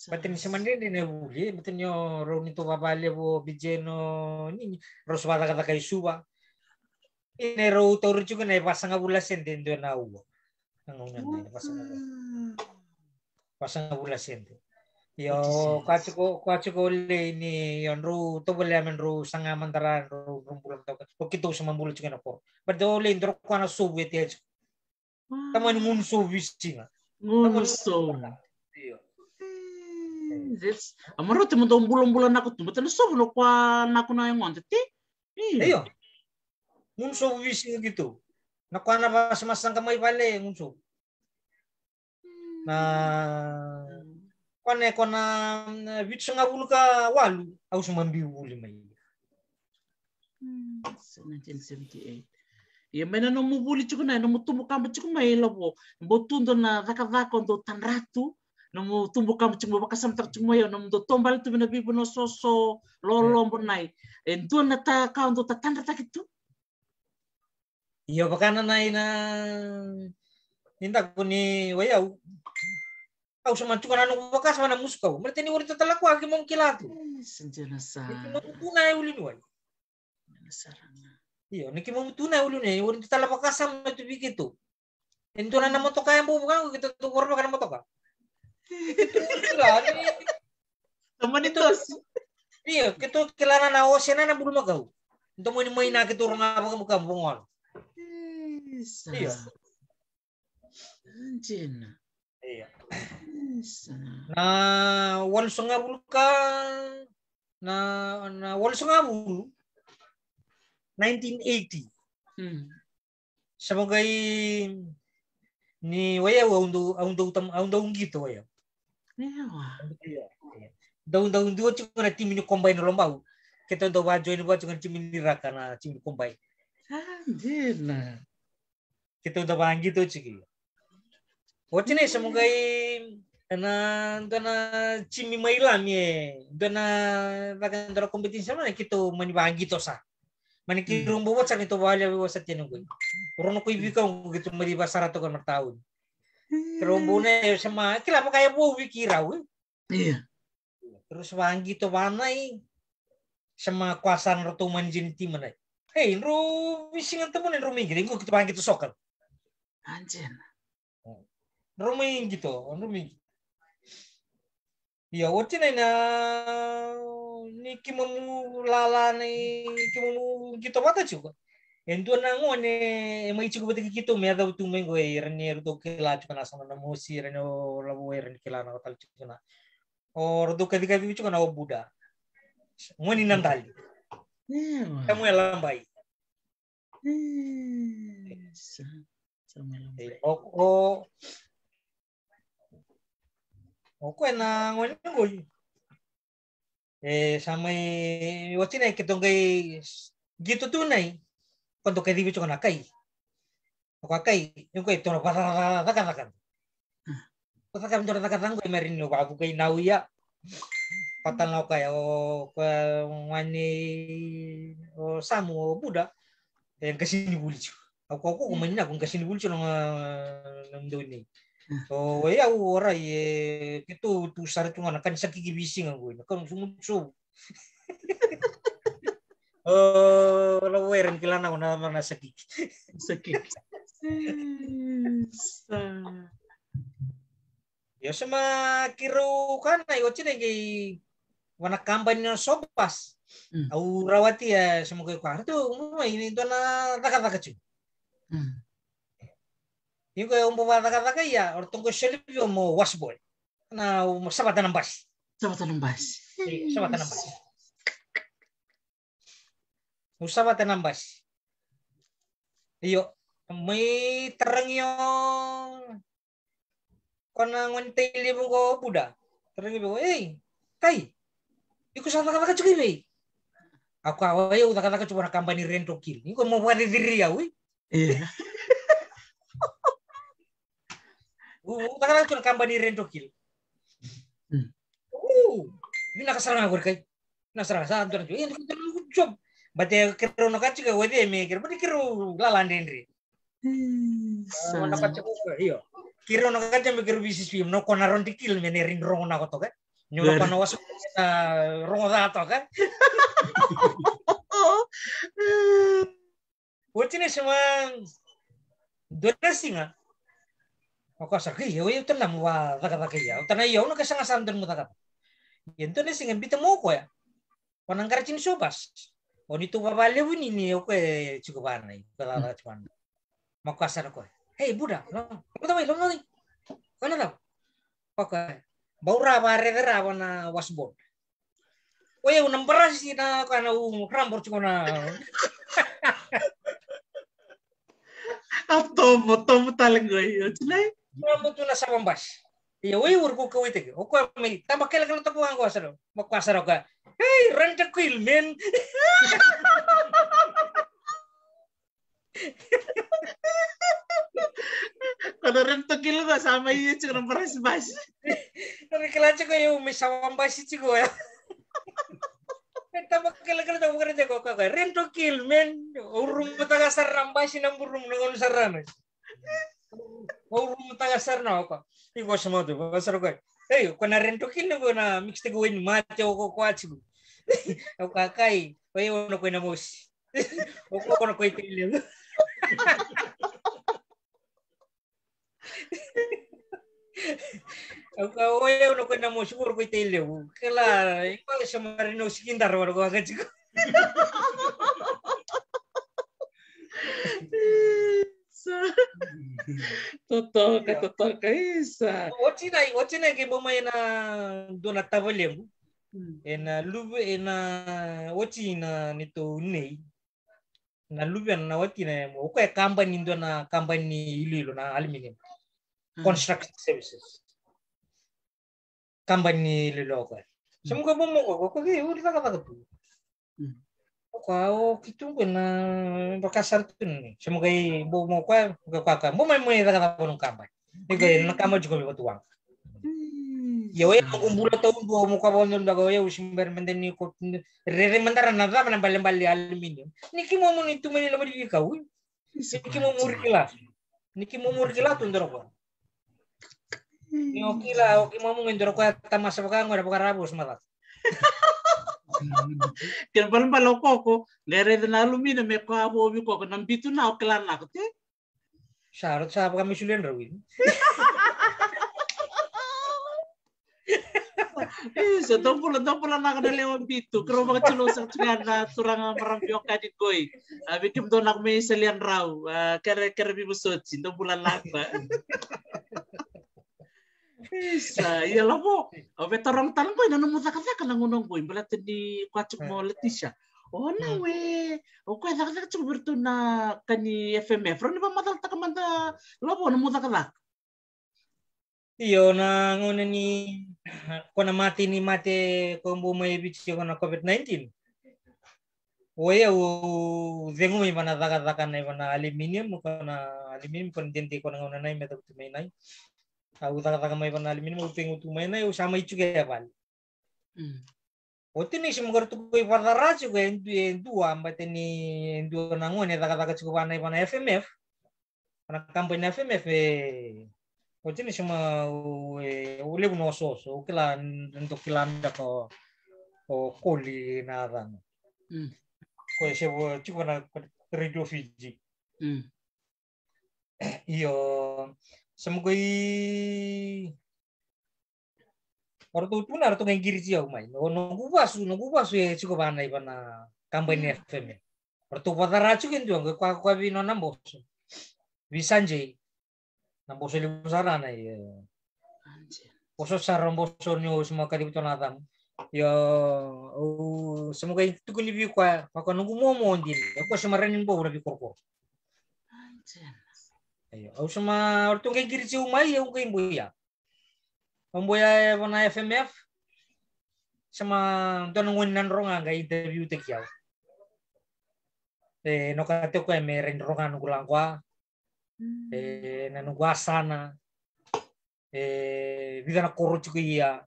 Baleta ni sa madredre na vuli, e, baleta ni o rau neitou vavale vo Bijeno, ni, ni, rau sa vakacakacaka i Suva. Ina rau taura tiko na vasagavulu na sede e dua na aua. Na gauna dai, vasagavulu. Mm. Vasagavulu na sede. Io, koya tiko, koya tiko lei ni, io, drau tovolea me drau saga mada ra, drau, drau bula mada. O keitou sa ma bula tiko na koro. Baleta o lei drau koya na sovu e tea tiko. Tamani gunu sovu visiga. Gunu sovu. Io. Mm, that's, a marau te mo dau bulabula naku tu, baleta na sovu na koya naku na yagoda, te? Mm. Io. Gunu sovu visiga keitou. Na koya na vasamasaga mai vale, gunu sovu. Na, mm, koya na, koya na, mm, vitusagavulu ka walu, au sa ma biu vuli mai. Mm, nineteen seventy-eight. Ia mai na nomu vuli tiko na, nomu tubu kaba tiko mai Lavo. Bau tu dua na cakacaka o dau tadra tu. Nomu tubu kaba tiko mai, vakasamataka tiko mai, nomu dau taubale tu vei na veivanua soso, lolo, mm, bonai. E dua na ta ka o dau tatadrataki tu. Io, vaka na, na, ina, ni daku ni o yau. Au sa ma tukuna na noqu vakasama na musu kau. Baleta ni o iratou tale koya keimami kila tu. Sa dina sara. Ni keimami tu na e uluniwai. Dina sara ga. Io, ni keimami tu na e uluniwai, o iratou tale vakasama tu vei keitou. E dua na motoka e bau vaka qo, keitou tu koro vaka na motoka. Keitou kila ni Tamani tosi. Io, keitou kila na, na ose na, na bulumakau. Domoni mai na keitou roga vakamukamu vagolo. Isa. Io. Dina. Io. Isa. Na walusagavulu ka, na, na walusagavulu, nineteen eighty. Mm. Sa vaqai ni o yau, au dau, au dau tam-, au dau qito o yau. Ewa. Dau, dau dua tiko na timi ni Combine Lobau. Keitou dau vajoini vua tiko na timi ni Raka na timi ni Combine. A, dina. Keitou dau vaqito tiko. Oti nei sa mo qai na dua na timi mai Lami e, dua na vaka dua na competition mai keitou mani vaqito sa. Mani keirau bau vata sara ni tou vale vei wasa tena qoi. Rau na koi vika qo keitou mani vasara toka na tauni. Keirau bau na e sa ma kila vaka e vou vei keirau e. Ia. Keirau sa vaqito vanai. Sa ma koya sara na ratou mani jini tima nai. Ei, drau veisiga tabu na drau mai qito, qo keitou vaqito soka. Anjena. Drau mai qito, drau mai qito. Ia, oti na, na, ni keimami lala, ni keimami qito vata tiko. E dua na gone e mai tiko vata kei keitou me yaco tu mai qo, e ira ni ratou kila tiko na sala na mosi, ira ni o lavo, ira ni kila na tale tiko na. O ratou kacikaci tiko na o Buda. Gone ni Nadali. Ia. Samuela Bai. Isa. Samuela Bai. O, o, o koya na gone qo. E, sa mai, oti na keitou qai qito tu na i, ko dou kacivi tiko na kai. Ko a kai, io ko e dou na vacakacaka. Ko caka dou na cakacaka qo e meri ni o vavukai na uya. Patana o kaya, o, ko a gone, o Samu, o Buda. E qasenivuli tiko. Au kau koko mai na ko qasenivuli tiko na, na mudou nei. So, e au ora e keitou tu sara tu ga na kani sakiki veisiga qo, na kani sumu so. O, la wera ni kila na ko na, na sakiki. Sakiki. Sa. Io, sema keirau kana, io, oti na qai vana kabani na sobas. Mm. Au rawati, e, sema qai koya, ratou, mai, ni dua na cakacaka tiko. Mm. Io, qai au bau vacakacaka, ia, o ratou qai soli vei au mo washboard. Na, mo savata na basi. Savata na basi. Io, savata na basi. Au savata na basi. Io, mai taragi o ko na gone tai levu qo Buda. Taragi vei, ei, kai. Iko sa cakacaka tiko i vei? Au kaya, o yau cakacaka tiko vana kabani Rentokil. Iko mo vakaciciri au, e? Ia. Au cakacaka tiko na kabani Rentokil. Mm. Uu, vinaka sara ga qori kai. Na sara sa dua na job. Ia, dua na job. But e keirau na ka tiko, o cei me keirau, but keirau lala dredre. Isa. Ah, na ka tiko, io. Keirau na ka tiko me keirau V C C P M, na ko na Rentokil me ne rin rogo na ko toka. Ni na ko na waso, sa rogo ca toka. Oti na sema dua na siga. O koya sa, kei, o yau tana mo vacakacaka ia. O tana ia, o na ka saga sa dua mo cakacaka. Ia dua na siga bita mo koya. Ko na qaraji ni sobas. O ni tu vavalevu ni ni o koya e tiko vana i, ko cakacaka tiko vana. Ma koya sara koya. Hei, Buda, lo, lo tawai, lo tawai. Ko na tau. Ko koya. Bau ra varecera vana washboard. Oi, au na barasi na ka na u rabo tiko na. A tomo, tomo tale qo, io, tinai. Rabo tu na savabasi. Ia, oi, uri ko kauaitaki. O koya mai, taba kelekele toka vaqo sara. Ma koya sara koya. Hey, Rentokil, man. Ko na Rentokil ga sa mai ia tiko na barasi basi. Rentokil tiko, io, mai savabasi tiko ya. E taba kelekele tiko, Rentokil, man. O rumu taka sara na basi na burumu na gonu sara na. O rumu taka sara na oka. Iko sa matu, ko sara ko. Ei, ko na Rentokil ko na mix tiko wai ni mate o ko ko atiku. O ka kai, o io na ko na mosi. O ko ko na ko i tele. Au ka, o yau na ko na mosi, ko i tele. Kela, iko sa mari no sikindara wala ko ka tiko. Isa. Totoka, totoka, isa. Oti na, oti na ke bo mai na dua na tavalequ. Mm. Ena luve, ena oti na nitou nei. Na luvena na watina, o koya e kabani, dua na kabani iloilo na aluminium. Mm. Construction services. Kabani iloilo o koya. Mm. Sa mo koya bo mo koya, o koya e uri cakacaka tu. Mm. O koya o kitu koya na vakasara tu ni. Sa mo koya bo mo koya, o koya, koya, koya. Bo mai mo cakacaka no kabani. Iko e na kama tiko me vatuwaqa. Ia, o yau ko bula taudua, mo ka vakanuinui beka, o yau si bera mada ni ko rere mada ra na cava na balebale aluminium. Ni kimomu ni tu mai ni loma ni veikau. Ni kimomu muri kila. Ni kimomu muri kila tu doro ko. Ni o kila, o kimomu qai doro ko ya tamasa vaka qo era vakaravo sa macaka. Kena balabala o Koko, qai raica na aluminium me koya vo vei Koko, na bitu na o kila na kote. Sa rauta sa vaka me suli e drau ini. Isa, dou bula, dou bula naka na lewa bitu. Kero vakatilou saka tiko ya na turaga marama veiwekani qoi. A vei kemudou naka mai Saliadrau. A kere, kere vivosoti, dou bula naka. Isa, ia Lavo. Au via taroga tale qoi na nomu cakacaka na gauna qoi. Baleta ni koya tiko mo Leticia. O na we, o koya cakacaka tiko vei iratou na ka ni F M F. Rau ni vakamacalataka mada Lavo na nomu cakacaka. Io, na gauna ni ko na mate ni mate ko bau mai e Viti ko na COVID nineteen. O yau au cegu mai vana cakacaka nai vana aluminium, ko na aluminium ko na dede ko na gauna nai me cavutu mai nai. Au cakacaka mai vana aluminium, au tegutu mai nai, au sa mai tuke e vale. Mm. Oti ni sema qara tuku i vacaraci ko e du-, e dua, bate ni e dua na gone e cakacaka tiko vana i vana F M F. Vana kabani F M F e. Oti ni sema u, e, u levu na osooso, u kila, n-, dou kila beka o, o Koli na yacana. Mm. Ko e se vo tiko vana Radio Fiji. Mm. Io, sema qoi o ratou tu na ratou qai qiriti au mai. O noqu vasu, noqu vasu e tiko vana i vana kabani F M. O ratou vacaraci tiko e dua, qai koya, koya vei nona boso. Vei Sanjay. Na boso levu sara na, e. Boso sara boso ni o sema kacivi tu na yacamu. Io, au sema qai tukuni vei koya, koya noqu momo dina. E koya sema rani bau na veikorokoro. Io, au sema, o ratou qai qiriti au mai, au qai boya. Au boya e vana F M F. Sema dua na gone Nadroga qai interview taki au. E, noka tiko e me rai Nadroga noqu laqua. Mm. E, na noqu asana. E, vica na koro tiko ia.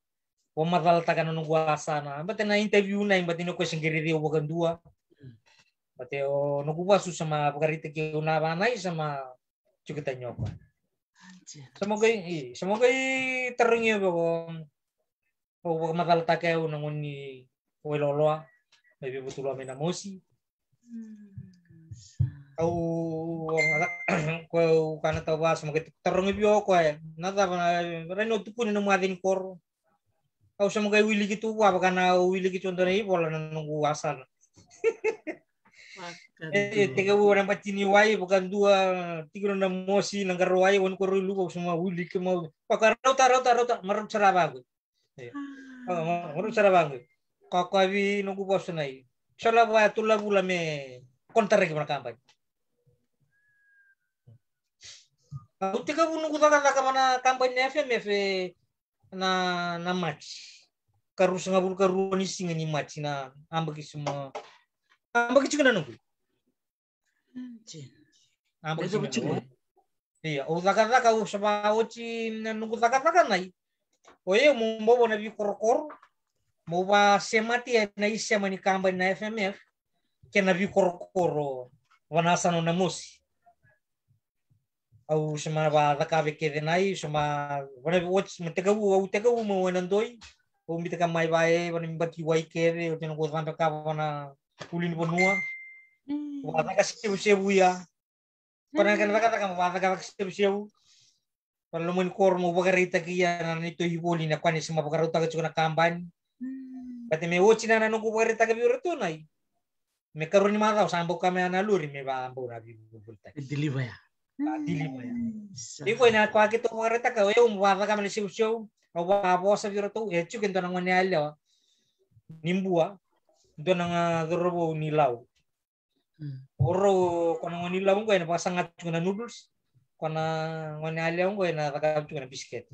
Vakamacalataka na noqu asana. Bate na interview nai, bate ni o koya se qai raici au vakadua. Mm. Bate o noqu vasu sema vakaraitaki au na vanai sema tiko tani o koya. Sema qai, i, sema qai tarogi au vei o, au vakamacalataka au na gone ni Wailoloa, mai Vivutulua mai Namosi. Mm, sa. Au, ko au kana tau vasa, ma ke tarogi vei au koya, na cava na, rai na tukuni na macawa ni koro. Au sa ma qai wiliki tu vua, vaka na au wiliki tu dua na ivola na noqu asana. E, e, tekivu na bati ni wai, vakadua, tiki na mosi, na qara wai, wani koro i luva, au sa ma wiliki, ma, vaka rauta, rauta, rauta, ma rauta sara vaqo. E. Ah. Vaka, ma, ma rauta sara vaqo. Ka, ka vi noqu vosa nai. Sa lava, tu lavula me kontaraki vana kabani. Au tekivu noqu cakacaka vana kabani na F M F, e, na, na Maji. Ka ruasagavulu ka rua ni siga ni Maji na abaki suma. Abaki tiko na noqu. Abaki tiko na noqu. Ia, au cakacaka, au sa va oti na noqu cakacaka nai. O yau mo bobo na vikorokoro. Mo va semati na isema ni kabani na F M F. Kei na vikorokoro. Vana sa no na mosi. Au sa ma va cakava kece nai, sa ma, vana oti, ma tekivu, au tekivu ma wai na doi. Au mi teka mai va e, vana mi baki wai kece, au tena ko cabe ka vana uli ni vanua. Mm. Va caka sevusevu ia. Ko na kena cakacaka, ma va caka sevusevu. Vana loma ni koro, ma vakaraitaki ia na neitou ivoli na kwane sa ma vakarautaka tiko na kabani. Mm. Bate me oti na, na noqu vakaraitaka vei iratou nai. Me karua ni macawa sa bau ka mai na lori me va bau na vivolivolitaki. E deliver ya. A deliver ya. Isa. Iko ina koya keitou vakaraitaka, o yau mo va caka mai na sevusevu, au va vosa vei iratou, e tiko e dua na gone yalewa ni Bua, dua na cauravou ni Lau. Mm. O rau, ko na gone ni Lau qo ena vakasaga tiko na noodles, ko na gone yalewa qo ena caka tiko na bisikete.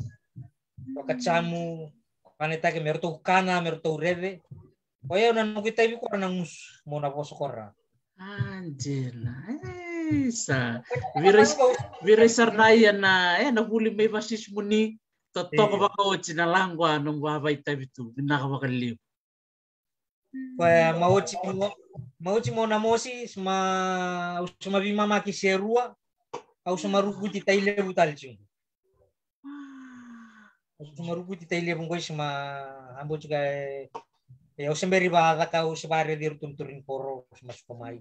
Vakajamu, vanaitaki me ratou kana, me ratou rece. O yau na noqu itavi ko ra na gusu, mo na vosa ko ra. Angela, e, sa. Vira, vira sara na ia na, e, na vuli mai vasisimuni. Totoka vakaoti na laqua, noqu a vaitavi tu, vinaka vakalevu. Koya ma oti mo, ma oti mo na mosi, ma, au sa ma vimamaki se rua, au sa ma rukuti Tailevu tale tiko. Au sa ma rukuti Tailevu qo, sa ma, a bau tiko e, E, au se bera ni vacaka, au se varaici iratou na turaga ni koro, au se masu ka mai.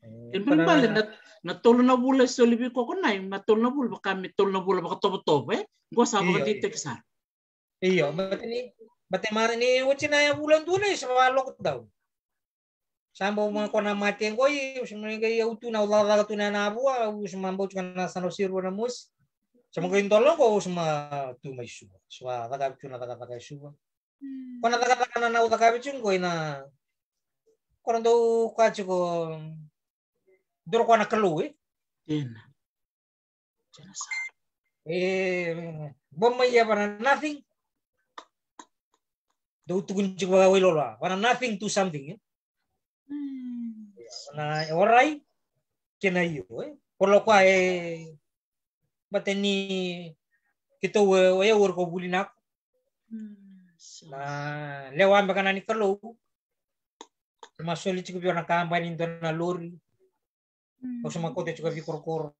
E, e, balebale na, na tolu na vula e soli vei koya o Nai, na tolu na vula vaka me tolu na vula vakatovotovo, e? Qo sa vakadeitaki sara. Io, baleta ni, baleta ni oti na vula dua na, e, sa va lockdown. Sa bau mai koya na mate qo, e, au se mai qai au tu na, au cakacaka tu na, na vua, au se mai bau tu na sana o Sirua na mosi. Sa mai qai dola qo, au se mai tu mai Suva. Sa va cakava tu na cakacaka e Suva. Ko na cakacaka na, na au cakava tiko qo ina, ko na dau kaya tiko, dua ko na Kalou, e? Dina. Dina sara. E, bau mai ia vana nothing. Dau tukuni tiko vaka wai lola. Vana nothing to something, e? Mm. Na orai kei na io, e? Ko lo koya e, baleta ni keitou, e, o yau o ira ko vuli nako. Mm, sa. Na lewa beka na ni Kalou. Sa mai soli tiko vei au na kabani dua na lori. Mm. Au sa mai kauta tiko veikorokoro.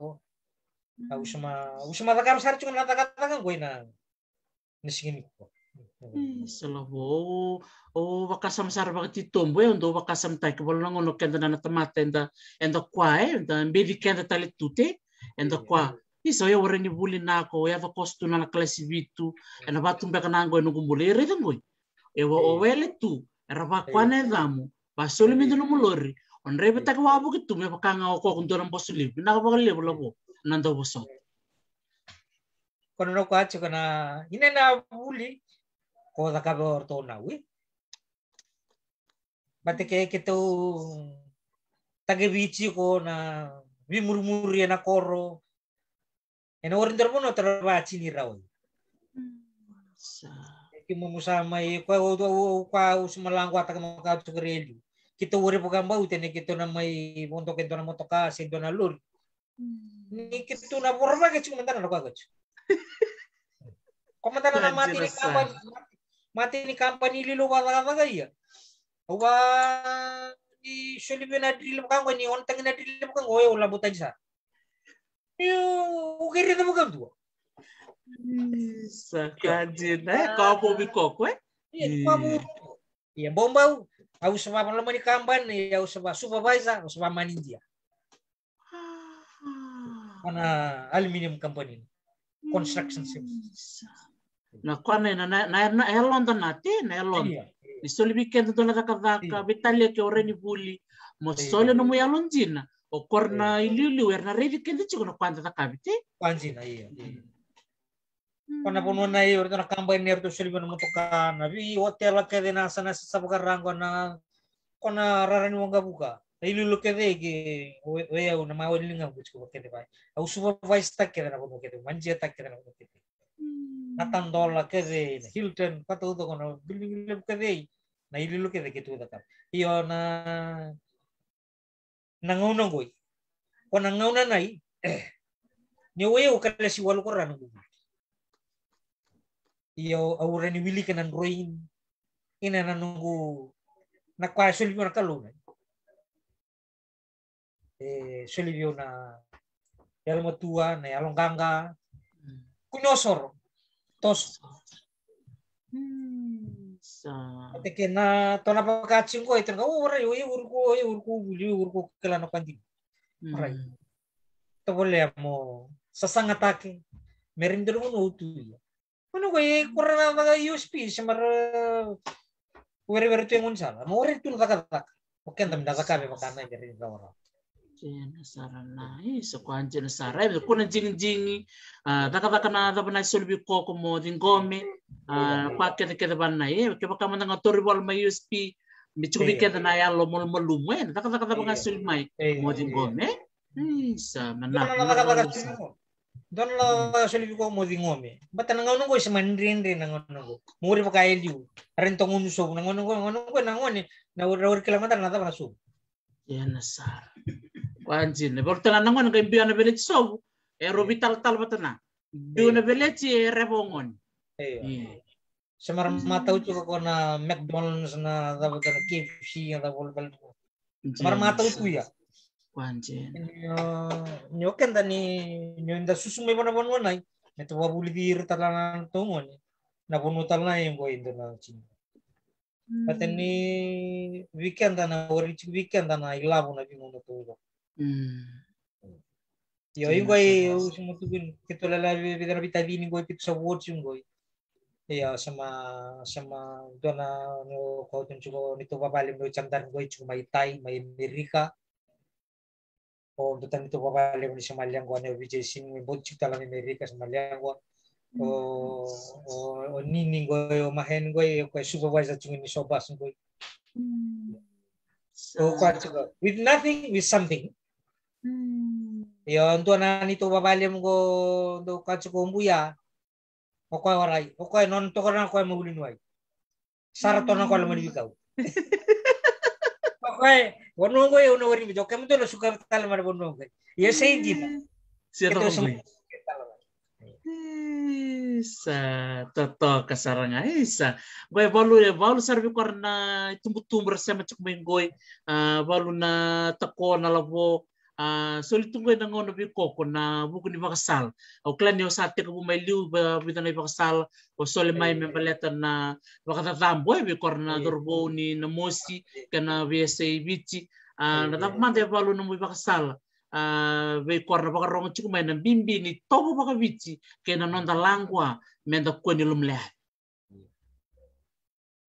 Mm. Au sa mai, au sa mai cakava sara tiko na cakacaka qo ina, na siga nikua. Mm, sa lavo. O, o vakasama sara vakatitobu, e, o dau vakasamataki, valu na gauna o keda na, na tamata eda, eda koya, e, eda beci keda tale tu te, eda koya. Isa, o yau o rawa ni vuli nako, o yau a koso tu na, na kalasi vitu, ena vatu beka na qo e noqu bula, e raica qo. E, o, o wele tu, era vakoya na yacamu, vasoli me dua nomu lori, o draivataki wavoki tu me vaka ga o koya ko dua na boso levu, vinaka vakalevu lavo, na dau vosota. Ko na noqu a tiko na, ina na vuli, ko cakava o ratou na wi. Baleta ke keitou takevi tiko na veimurimuri ena koro. Ena ori dua na vanua tara vatini rawa. Mm, sa. Keimami sa mai, koya au, au, au, koya au sa mai lagoataka maka tu kere e liu. Keitou ori vakabauta ni keitou na mai vodo ke dua na motoka se dua na lori. Mm. Ni keitou na voravaki tiko mada na koya tiko. Ko mada na mate ni kabani, mate ni kabani lilo vacakacaka ia. Au va ni soli vei na drili vaka qo, ni on tagi na drili vaka qo, e, au lavo tani sara. Io, au kere na vakadua. Sa ka dina, e, ka vou vei koya, e? Ia, ka vou. Ia, bau bau, au sa va loma ni kabani, au sa va supervisor, au sa va manager. Ko na aluminium company. Construction services. Na koya na, na, na, na yaloda na te, na yaloda. Ni soli vei keda dua na cakacaka, veitalia ke o rawa ni vuli. Mo soli nomu yalo dina. O koya na iliuliu, era na raici keda tiko na koya da cakavi te. Koya dina, ia. Ko na vanua na, e, o ratou na kabani, e, ratou soli vei na motoka, na vei otela kece, na sa, na sa vakaraqo na, ko na rara ni waqavuka. Na iliuliu kece ke, o, o yau na mawali ni gavu tiko kece vai. Au supervise taki kece na vanua kece, manager taki kece na vanua kece. Na Tadola kece, na Hilton, ka taucoko na building levu kece, na iliuliu kece keitou cakava. Io na na gauna qoi. Ko na gauna nai, ni o yau kalasi walu ko ra noqu vuli. Io, au rawa ni wilika na drawing. Ina na noqu, na koya e soli vei au na Kalou nai. E soli vei au na yalomatua, na yaloqaqa. Kua ni osoro. Toso. Sa. Ete ke na tona vaka tiko e tona ka, o rai, o yau uri ko, o yau uri ko vuli, o yau uri ko kila na kadi. Rai. Tovolea mo sasagatake. Me rai dua na gauna o tu ia. Manu ko e kura na vaka U S P, se mara werewere tu e gaunisala. Mo rai tu na cakacaka. O keda me da cakava vaka na kere ni rawarawa. Dina sara na, e, sa koya dina sara. E, ko na digidigi, a, cakacaka na cava na soli vei koya mo ciqome, a, koya kecekece vana, e, kevaka mada ga tori vola mai U S P, me tiko vei keda na yalo malumalumu, e, na cakacaka cava ga soli mai, mo ciqome, e. Isa, manaka, manaka. Dua na cakacaka soli vei koya mo ciqome. Bata na gauna qo e se madredre na gauna qo. Mo rai vaka e liu. Rai na togonu sovu na gauna qo, gauna qo na gone. Na ori, ori kila mada na cava na sovu. Ia na sara. Koya dina. Valu tale ga na gone qai biu na veleti sovu. E rovi talatala vata na. Biu na veleti e reva o gone. Io. Se mara matau tu ko na McDonald's na cava na K F C na cava volekale tu. Mara matau tu ia. Koya dina. Ni o, ni o keda ni, ni o da susu mai vanavanua nai. Me tu vavulici ira tale na tou gone. Na vanua tale na e qo e dua na tini. Vata ni vei keda na wari tiko vei keda na ilavo na veigauna taucoko. Mm. Io, i qoi au sema tukuni keitou lala vei, vei na veitacini qoi keitou sa vo tiko qoi. Io, sema, sema dua na, no, kau tiko ni tou vavale mo i Jandar qoi tiko mai Tai, mai Amerika. O dua tani tou vavale ni sema lequa ne o Vijay Singh, me bau tiko tale mai Amerika sema lequa. O, o, o Nini qoi, o Mahen qoi, o koya supervisor tiko ni Sobas qoi. Mm. O koya tiko with nothing, with something. Mm. Io, dua na ni tou vavale mo qo, dou koya tiko o Buya. O koya warai, o koya nona tokona o koya ma uli nuai. Sara tona o koya loma ni veikau. O koya, vanua qoi au na wari vei, o koya mada na suka tale mai na vanua qoi. Ia sa i dina. Sia toka qoi. Isa, totoka sara ga, isa. Qoi valu, e valu sara vei kora na itubutubu ra sema tiko mai qoi. A, valu na tako na lavo. A, soli tu qoi na gauna veikoko na vuku ni vakasala. Au kila ni o sa tekivu mai liu va-, vica na ivakasala o soli mai me baleta na vakacacabo e vei kora na cauravou ni Namosi kei na veiyasai Viti. A, na cava mada e valu na nomu ivakasala, a, vei kora na vakarogo tiko mai na bibi ni tovo vakaviti kei na noda laqua meda kua ni lomaleai.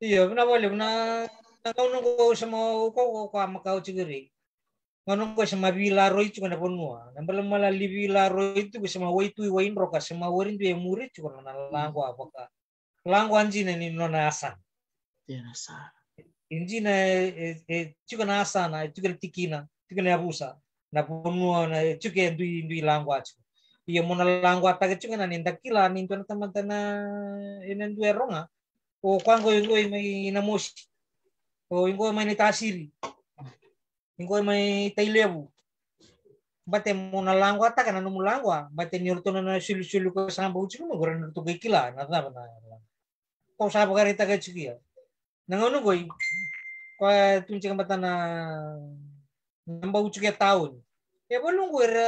Io, vinaka vakalevu na, na gauna qo sema o koya, o koya makawa tiko ri. Gauna qo sema veilaroi tiko na vanua. Na balamala li veilaroi tiko sema waitui, waidroka, sema waridui e muri tiko na laqua vaka. Laqua dina ni nona yasana. Dina sara. E dina e, e, e tiko na yasana, e tiko na tikina, tiko na yavusa. Na vanua na e tiko e dui, dui laqua tiko. Ia mo na laquataka tiko na ni da kila ni dua na tamata na, ena dua e roga. O koya qoi, qoi mai Namosi. O i qoi mai Naitasiri. I qoi mai Tailevu. Bate mo na laquataka na nomu laqua. Bate ni o ratou na solisoli ko sa bau tiko mai, ko ra na ratou qai kila na cava na. Ko sa vakaraitaka tiko ia. Na gauna qoi. Ko a tu tiko bata na, na bau tiko e tauni. E valu qoi ra,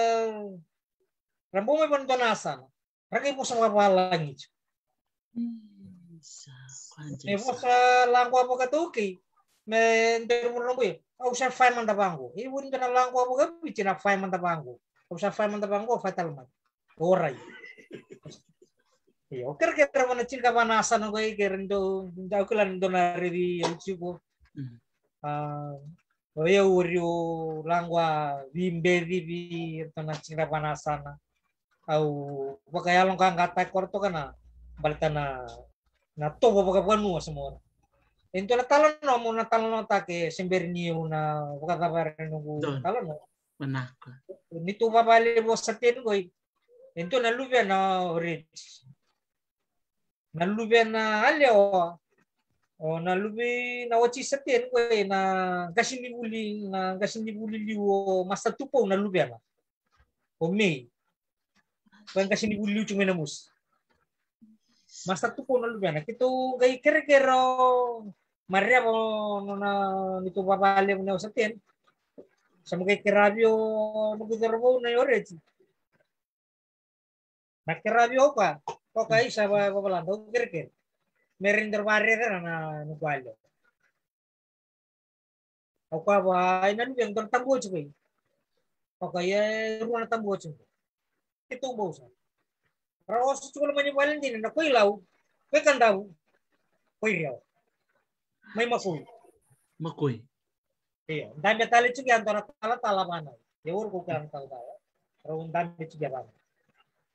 ra bau mai vanua dua na yasana. Ra qai vosa vakavalagi tiko. Mm, sa, e vosa laqua vakataukei. Me dua na vuna boi, au sa fai mada vaqo. E vuni dua na laqua vakaviti na fai mada vaqo. Au sa fai mada vaqo, fai tale mada. Orai. Io, o kerekere vana tinikava na yasana qoi, kere dau, dau kila ni dua na raici au tiko. Mm. A, o yau ori o laqua veibeci vei ratou na tinikava na yasana. Au vakayaloqaqataki koya toka na baleta na, na tovo vakavanua sa mora. E dua na talanoa mo na talanoataka e se bera ni au na vakacavara noqu talanoa. Vinaka. Ni tou vavale vo sa teni qoi. E dua na luvena o Redi. Na luvena Alewa. O na luve na wati sa teni qoi na qasenivuli, na qasenivuli liu o Masta Tupou na luvena. O Mei. Qoi qasenivuli liu tiko mai Namosi. Masta Tupou na luvena. Keitou qai kerekere o Maria vo nona ni tou vavale vo na wasa teni. Sa mo qai keravi o noqu cauravou na i o Redi. Na keravi o koya, o koya isa va, vavalada, au kerekere. Me ra ni dau vakarerera na, na noqu Alewa. Au koya va, ai na luve, dua na tabua tiko qai. O koya e rua na tabua tiko qai. Keitou bau sa. Ra oso tiko loma ni vale dina, na Koilau, Koikadavu, Koirewa. Mai Makoi. Makoi. Io, dabe tale tiko ya dua na talatala vana. Ia oru ko kila na talatala. Rau dabe tiko ya vana.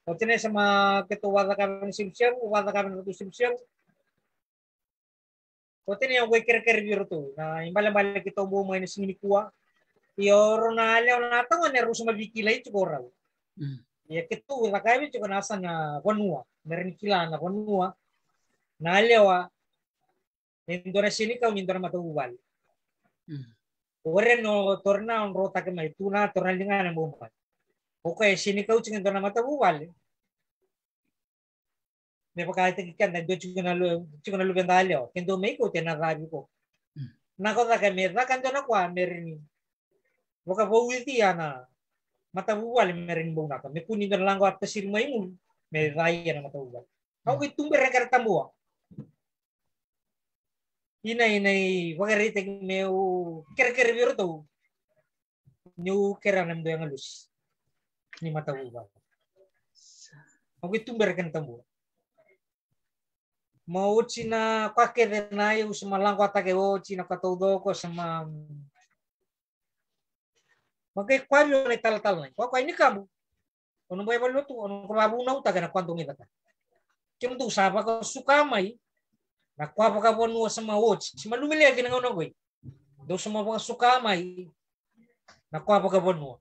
Oti na sema keitou vacakava na sevusevu, vacakava na ratou sevusevu. Oti na au qai kerekere vei ratou. Na ibalebale keitou bau mai na siga nikua. Ia o rau na Alewa na tagone rau sa mai veikilai tiko rau. Mm. Ia keitou cakavi tiko na yasa na vanua. Me ra ni kila na vanua. Na Alewa. E dua na senikau ni dua na matavuvale. Mm. O Reno, o Torna, o Drotake mai, tu na Torna ligana bau mai. O koya e senikau tiko e dua na matavuvale. Me vakaitaki keda, e dua tiko na lu-, tiko na luveda Alewa. Ke dua mai ko, te na cavi ko. Mm. Na ko caka me caka dua na koya, me rini. Vakavauici ya na matavuvale, me rini bau naka. Me kuni dua na laqo a tasiri mai muri, me cai ya na matavuvale. Au qai tubera e kere tabua. Ina, ina ivakaraitaki meu kerekere vei iratou. Niu kerea na medu e galusi ni matavuvale. Au ke tubera kena tabua. Ma oti na kwa kece na, au sa ma lagoataka oti na kwa taucoko, sa ma, ma ke kwa vio na italatala na kwa kwa ini kabu. Au na bai vale lotu, au na ko vavunautaka na kwa dou mai caka. Kemudou sa vakasuka mai na kwa vakavanua sa ma oti, sa ma lumileki na gauna qoi. Dou sa ma vakasuka mai na kwa vakavanua.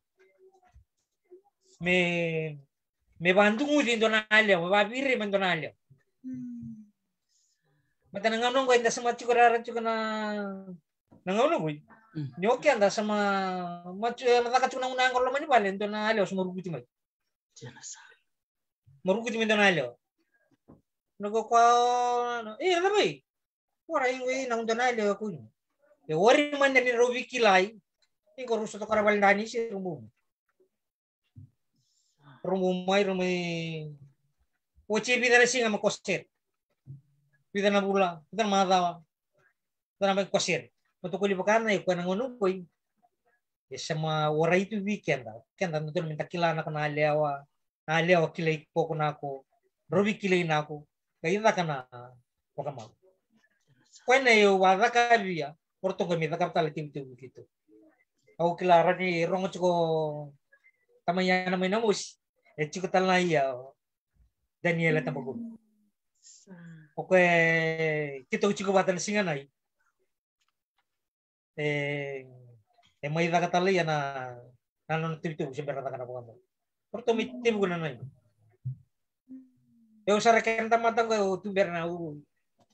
Me, me vaduguci e dua na yalewa, me vaviri me dua na yalewa. Mata na gauna qoi da sa ma tiko rara tiko na, na gauna qoi. Ni o keda sa ma, ma tu, e, ma caka tiko na gauna qo loma ni vale, e dua na yalewa sa ma rukuti mai. Jena sa. Ma rukuti mai dua na yalewa. Na ko kwa, na, e, na bai. Ora ingo i na dua na yalewa ko ni. E ori manda ni rau vikilai. Ingo rau sa toka ra vale dani se rau bau. Rau bau mai, rau mai. Oti e vica na siga ma kosere. Vica na vula, vica na macawa. Vica na mai kosere. Ma tokoli vaka na e koya na gauna qoi. E sa ma warai tu vei keda. Keda na dodonu me da kila na ka na yalewa. Na yalewa kilai koko nako. Rau veikilai nako. Ka i caka na vakamau. Koya na e au a caka via. O ratou qai me caka tale tevitevi keitou. Au kila ra ni rogo tiko tamai Ana mai na mosi. E tiko tale na ia o Daniela Tabakulu. Sa. O koya e keitou tiko vata na siga nai. E, e mai caka tale ia na, na nona tevitevi se bera caka na vakamau. O ratou mai tevi ko na nai. E au sara kena tamata qo e au tubera na u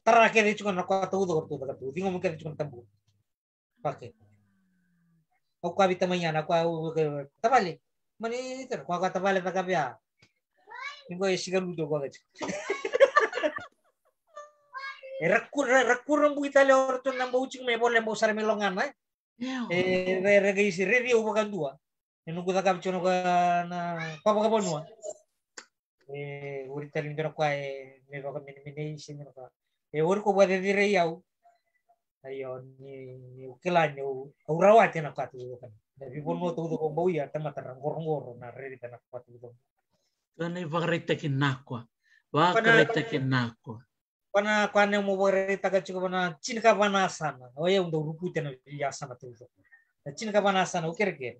tara kece tiko na kwa taucoko, ratou caka tu. Ciqoma kece tiko na tabu. Pake. Au kwa vei tamai Ana, kwa au, tavale. Mani tara, kwa kwa tavale caka via. Ni qo e sika ludo kwa kati. E raku, ra-, raku ra bui tale o ratou na bau tiko me vole bau sara me logana, e. Io. E, re, re, qai si redi au vakadua. E noqu cakava tiko na kwa, na kwa vakavanua. E, ori tale dua na kwa e, me vakamenemenei se dua na kwa. E, ori ko vakacecere i au. Io, ni, ni u kila ni u, au rawati na kwa taucoko. Na veivanua taucoko bau ia, tamata ra qoroqoro na rerita na kwa taucoko. Ko na ivakaraitaki na kwa. Vakaraitaki na kwa. Vana, kwa na mo vakaraitaka tiko vana tinikava na yasana. O yau dau rukuta na veiyasana taucoko. Na tinikava na yasana, au kerekere.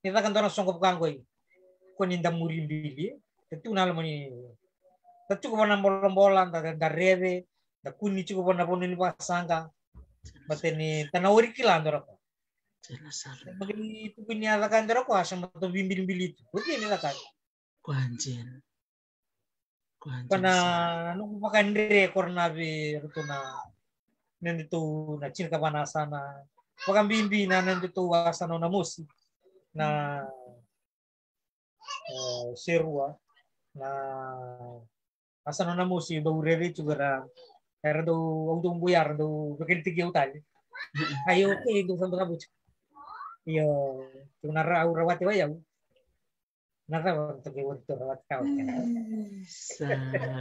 Ni caka dua na soqo vaka qoi. Ko ni da muri bili. Da tu na loma ni. Da tuku vana bolabola, da, da rece. Da kuni tiko vana vanua ni vakasaqa. Mate ni, da na ori kila dua na kwa. Jena sara. Mate ni tuku ni a caka dua na kwa, sa mate vibilibilitu. Oti ni caka. Kwa jena. Kwa jena sara. Noqu vakadre ko ra na vei ratou na, na nodatou na tinikava na yasana. Vakabibi na, na nodatou yasana o Namosi. Na, e, serua. Na, yasana o Namosi, dau rerei tu era, era dau, au dau bui era dau, vekelitiki au tale. Ai, okay, dau sa dau buti. Io, tu na ra, au rawati wa yau. Na cava toki ori tu rawati kau. Sa,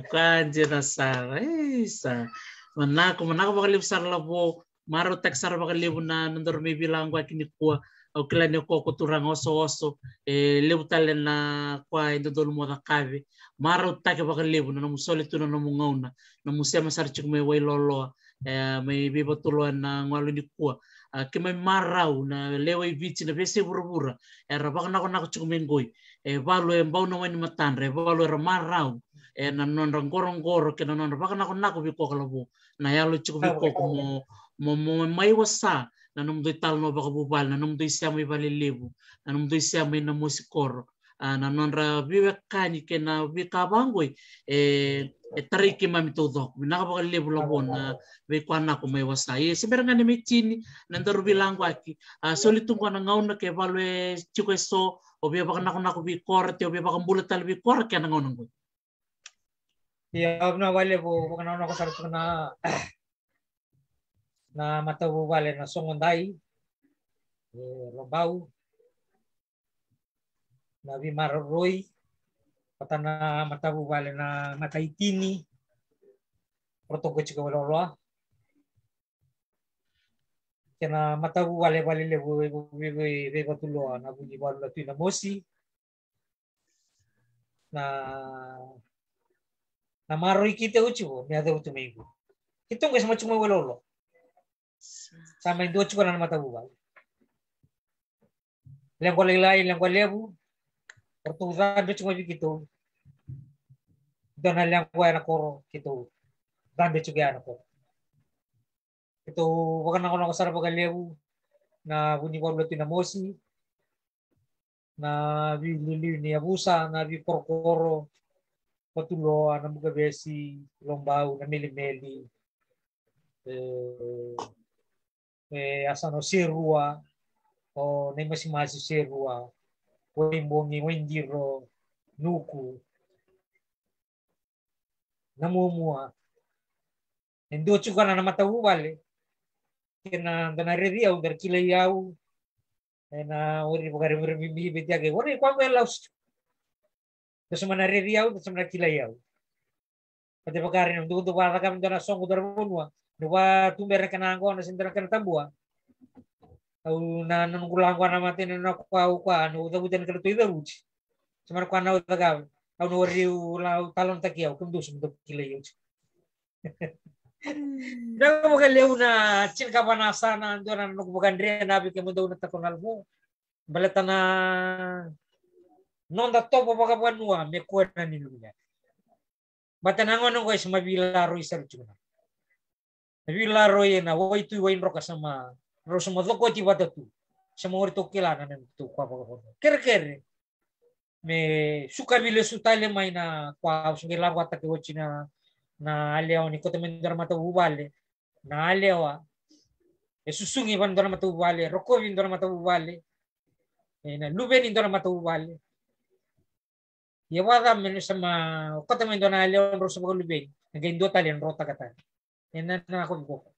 kwa jena sara, e, sa. Manako, manako vakalevu sara Lavo, marautaki sara vakalevu na, na nodaru mai veilaqwaki nikua. Au kila ni o koko turaga osooso, e levu tale na kwa e dodonu mo cakave. Marautaki vakalevu na nomu soli tu na nomu gauna, nomu sema sara tiko mai Wailoloa, e, mai veivatuloa na galu nikua. A, keimami marau na lewe i Viti na veiyasai vuravura era vakanakonako tiko mai qoi. E valu e bau na wai ni matadra, e valu era marau e na nodra qoroqoro kei na nodra vakanakonako vei koya Lavo. Na yalo tiko vei koya mo, mo, mo mai wasa na nomudou italanoa vakavuvale, na nomudou isema i Valelevu, na nomudou isema i Namosi koro. A, na nodra veiwekani kei na veika vaqoi e, e tarai keimami taucoko. Vinaka vakalevu Lavo na veikoyanako mai wasa. E se bera ga ni me tini na daru veilaqwaki. A, soli tu qo na gauna ke valu e tiko e so, o via vakanakonako vei kora, te o via vakabula tale vei kora kei na gauna qoi. Ia, vinaka vakalevu, vakanakonako sara tu na, na matavuvale na Sogodai, e, Lobau, na Veimaroroi, vata na matavuvale na Mataitini, Protoko tiko Wailoloa. kena matavuvale, vale levu vei, vei, vei, vei Vatuloa, na Vunivalu na Tui Namosi. Na, na maroroi keitou tiko me yaco tu mai qo. Keitou qai sa mai tiko mai Wailolo. Sa mai dua tiko na matavuvale. Lequa lailai, lequa levu. Ratou cabe tiko mai vei keitou. Dua na lequa ya na koro, keitou cabe tiko ya na koro. Keitou vakanaqonaqo sara vakalevu na Vunivalu na Tui Namosi, na veiliuliu ni yavusa, na veikorokoro, Vatuloa, na Bukavesi, Lobau, na Melimeli, e, e, yasana o Serua, o Naimasimasi, Serua, Waibogi, Waidiro, Nuku, Namuamua. E dua tiko na, na matavuvale. Kena da na raici au, da na kilai au. Ena ori vakaremiremi vei tiake. Ori kwa me lausu. Da sa mai na raici au, da sa mai na kilai au. Kati vakare na dudu vacaka me dua na soqo dua na vanua. Ni va tubera kena qona se dua na kena tabua. Au na, na noqu laqu na mate na, na kwa, au kwa, na u cavuta na kena toi cavuti. Sa mara kwa na u cakava. Au na wari u la, u talanoataki au, kemudou sa me dou kilai au. Vinaka vakalevu na tinikava na yasana, dua na noqu vakadre na vei kemudou na Takona Lavo. Baleta na noda tovo vakavanua me kua na ni luvinaka. Baleta na gauna qo e sa ma veilaroi sara tiko na. Na veilaroi ena waitui waidroka sa ma, rau sa ma cokoti vata tu. Sa ma ori tou kila na neitou kwa vakavanua. Kerekere. Me suka vei lesu tale mai na kwa au sa qai lako vata ke oti na, na yalewa ni kauta mai dua na matavuvale. Na yalewa. E susugi vata dua na matavuvale, rokovi dua na matavuvale. E na luveni dua na matavuvale. Ia vata me sa ma kauta mai dua na yalewa drau sa vakaluveni. E qai dua tale e drau taka tale. E na, na kovi koko.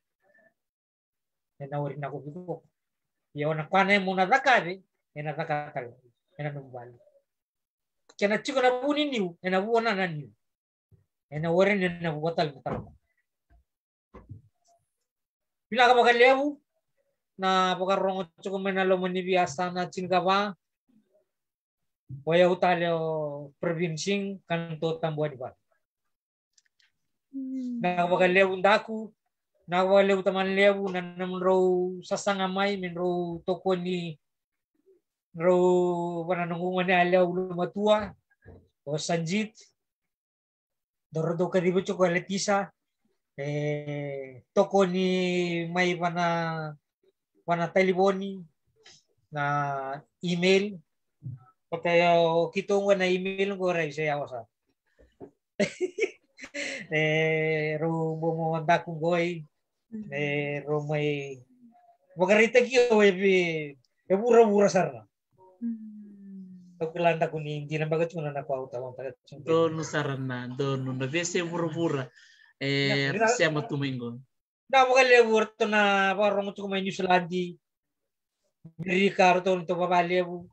E na ori na kovi koko. Ia o na kwa na e mo na cakave, e na caka tale. E na nomu vale. Kena tiko na vu ni niu, e na vua na na niu. E na ori ni na vua tale na tale. Vinaka vakalevu na vakarogo tiko mai na loma ni veiyasana tinikava. O yau tale o Pravin Singh, Kanto Tabuani Vale. Vinaka vakalevu Daku, vinaka vakalevu tamana levu na nomudrau sasaga mai me drau tokoni drau vana noqu gone yalewa ulumatua o Sanjit. Dou, dou kaciva tiko e letisa, e tokoni mai vana, vana talivoni, na email. Kota o keitou qo na email qo rai se yawa sa. E rau bomo Daku qoi, e rau mai vakaraitaki au e vi, e vuravura sara. Au kila Daku ni dina beka tiko na na kwa au tawataka tiko. Donu sara na, donu na vese vuravura. E sema tu mai qo. Na vakalevu o ratou na vakarogo tiko mai Niusiladi, Merika, o ratou na tou vavalevu.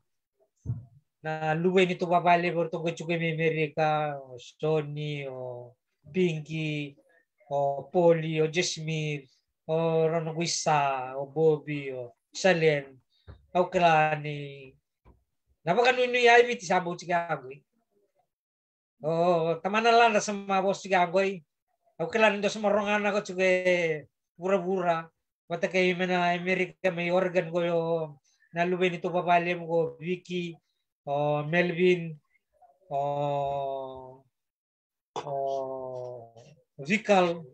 Na luvei ni tou vavalevu o ratou qai tiko mai Merika, o Soni, o Pinki, o Poli, o Jasmir, o Ronaguisa, o Bobi, o Salen. Au kila ni na vakanuinui ai Viti sa bau tiko qoi. O tamana Lada sa ma vosa tiko qoi. Au kila ni dou sa ma roga na ko tiko e vuravura. Vata kei mai na Amerika mai Oregon qo o na luvei ni tou vavalevu qo Viki, o Melvin, o, o Vikal,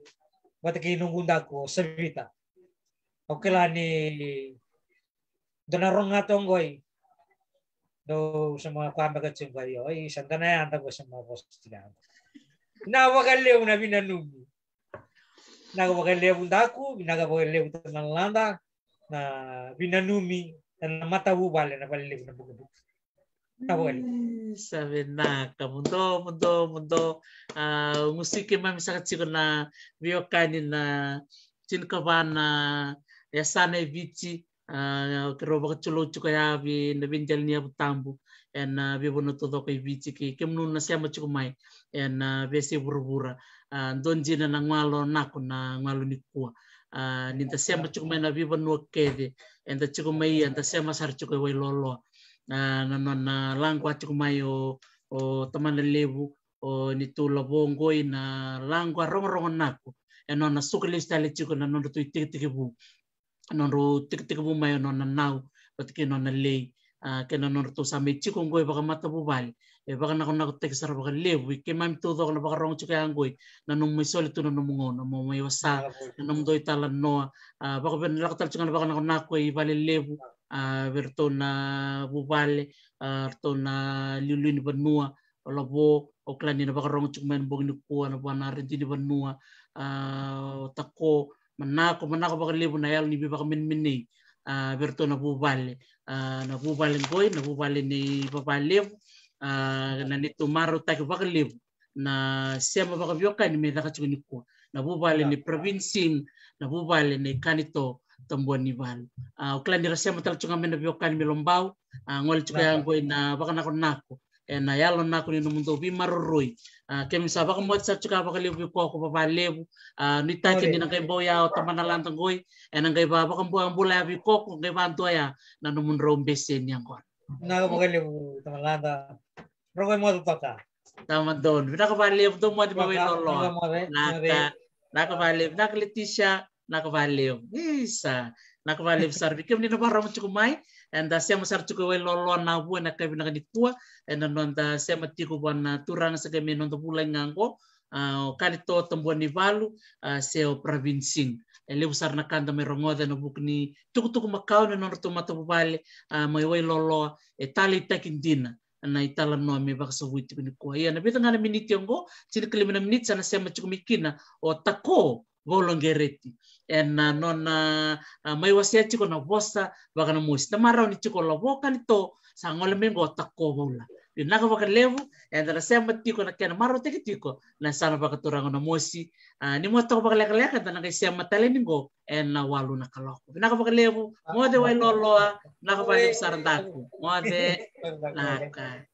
vata kei noqu Daku o Savita. Au kila ni dou na roga toka qoi. Dou sa ma kwa beka tiko qoi, oi, sa dou na yada qo sa ma vosa tiko. Na vakalevu na vinanumi. Vinaka vakalevu Daku, vinaka vakalevu tamana Lada, na vinanumi, na matavuvale, na vale levu na Bukabuka. Vinaka vakalevu. Sa vinaka, muduo, muduo, muduo. A, gusi keimami saka tiko na veiwekani na tinikava na yasana e Viti, a, keirau vakatulou tiko ya vei na veiqeli ni yavu tabu ena veivanua taucoko e Viti kei kemunu na sema tiko mai ena veiyasai vuravura. A, dua dina na galo Naku na galo nikua. A, ni da sema tiko mai na veivanua kece eda tiko mai, eda sema sara tiko e Wailoloa. A, na nona laqwa tiko mai o, o tamana levu, o Nitu Lavo qoi, na laqwa rogorogo nako e nona suka lesu tale tiko na nodratou itekitekivu, nodratou itekitekivu mai o nona nau vata kei nona lei. A, kei na nodratou sa mai tiko qoi vakamatavuvale. E vakanakonakotaki sara vakalevu i keimami taucoko na vakarogo tiko ya qoi, na nomu mai soli tu na nomu gauna mo mai wasa na nomudou italanoa. A, vaka, vei na lako tale tiko ga na vakanakonako i Valelevu, a, vei ratou na vuvale, a, ratou na liuliu ni vanua, o Lavo, au kila ni na vakarogo tiko mai na bogi nikua na vua na radini vanua, a, o Tako, manako, manako vakalevu na yalo ni veivakamenemenei, a, vei ratou na vuvale, a, na vuvale qoi, na vuvale nei Vavalevu, a, na neitou marautaki vakalevu na sema vakaveiwekani me caka tiko nikua, na vuvale nei Pravin Singh, na vuvale nei Kanito Tabuanivalu. A, au kila ni ra sema tale tiko ga mai na veiwekani mai Lobau, a, gole tiko ya qoi na vakanakonako ena yalo nako ni nomudou veimaroroi. A, keimami sa vakamoce sara tiko ya vakalevu vei Koko Vavalevu. A, nuitaki ni na qai bau ya o tamana Lada qoi, ena qai va vakabulabula ya vei Koko, qai vadua ya na nomudrau beseni yaqona. Vinaka vakalevu tamana Lada. Rogo e moce toka. Tama donu. Vinaka vakalevu, dou moce mai Wailoloa. Vinaka, vinaka vakalevu. Vinaka Leticia. Vinaka vakalevu. Isa. Vinaka vakalevu sara vei kemuni na vakarogo tiko mai. Eda sema sara tiko e Wailoloa na vua ena yakavi vinaka nikua. Ena noda sema tiko vua na turaga sa qai mai noda vulagi ga qo, a, o Kanito Tabuanivalu, a, se o Pravin Singh. E levu sara na ka da mai rogoca ena vuku ni tukutuku makawa ni nodratou matavuvale, a, mai Wailoloa, e taleitaki dina na italanoa me vakasavui tiko nikua. Ia na vica ga na miniti oqo, tinikalima na miniti, sa na sema tiko mai kina o Tako Vauloqereti ena nona, a, mai wasea tiko na vosa vakanamosi. Da marau ni tiko o Lavo Kanito, sa gole mai qo o Tako Vaula. Vinaka vakalevu, eda na sema tiko na kena marautaki tiko na yasana vakaturaga o Namosi. A, ni mo toka vakalekaleka, eda na qai sema tale ni qo ena walu na kaloko. Vinaka vakalevu, moce Wailoloa, vinaka vakalevu sara Daku. Moce, vinaka.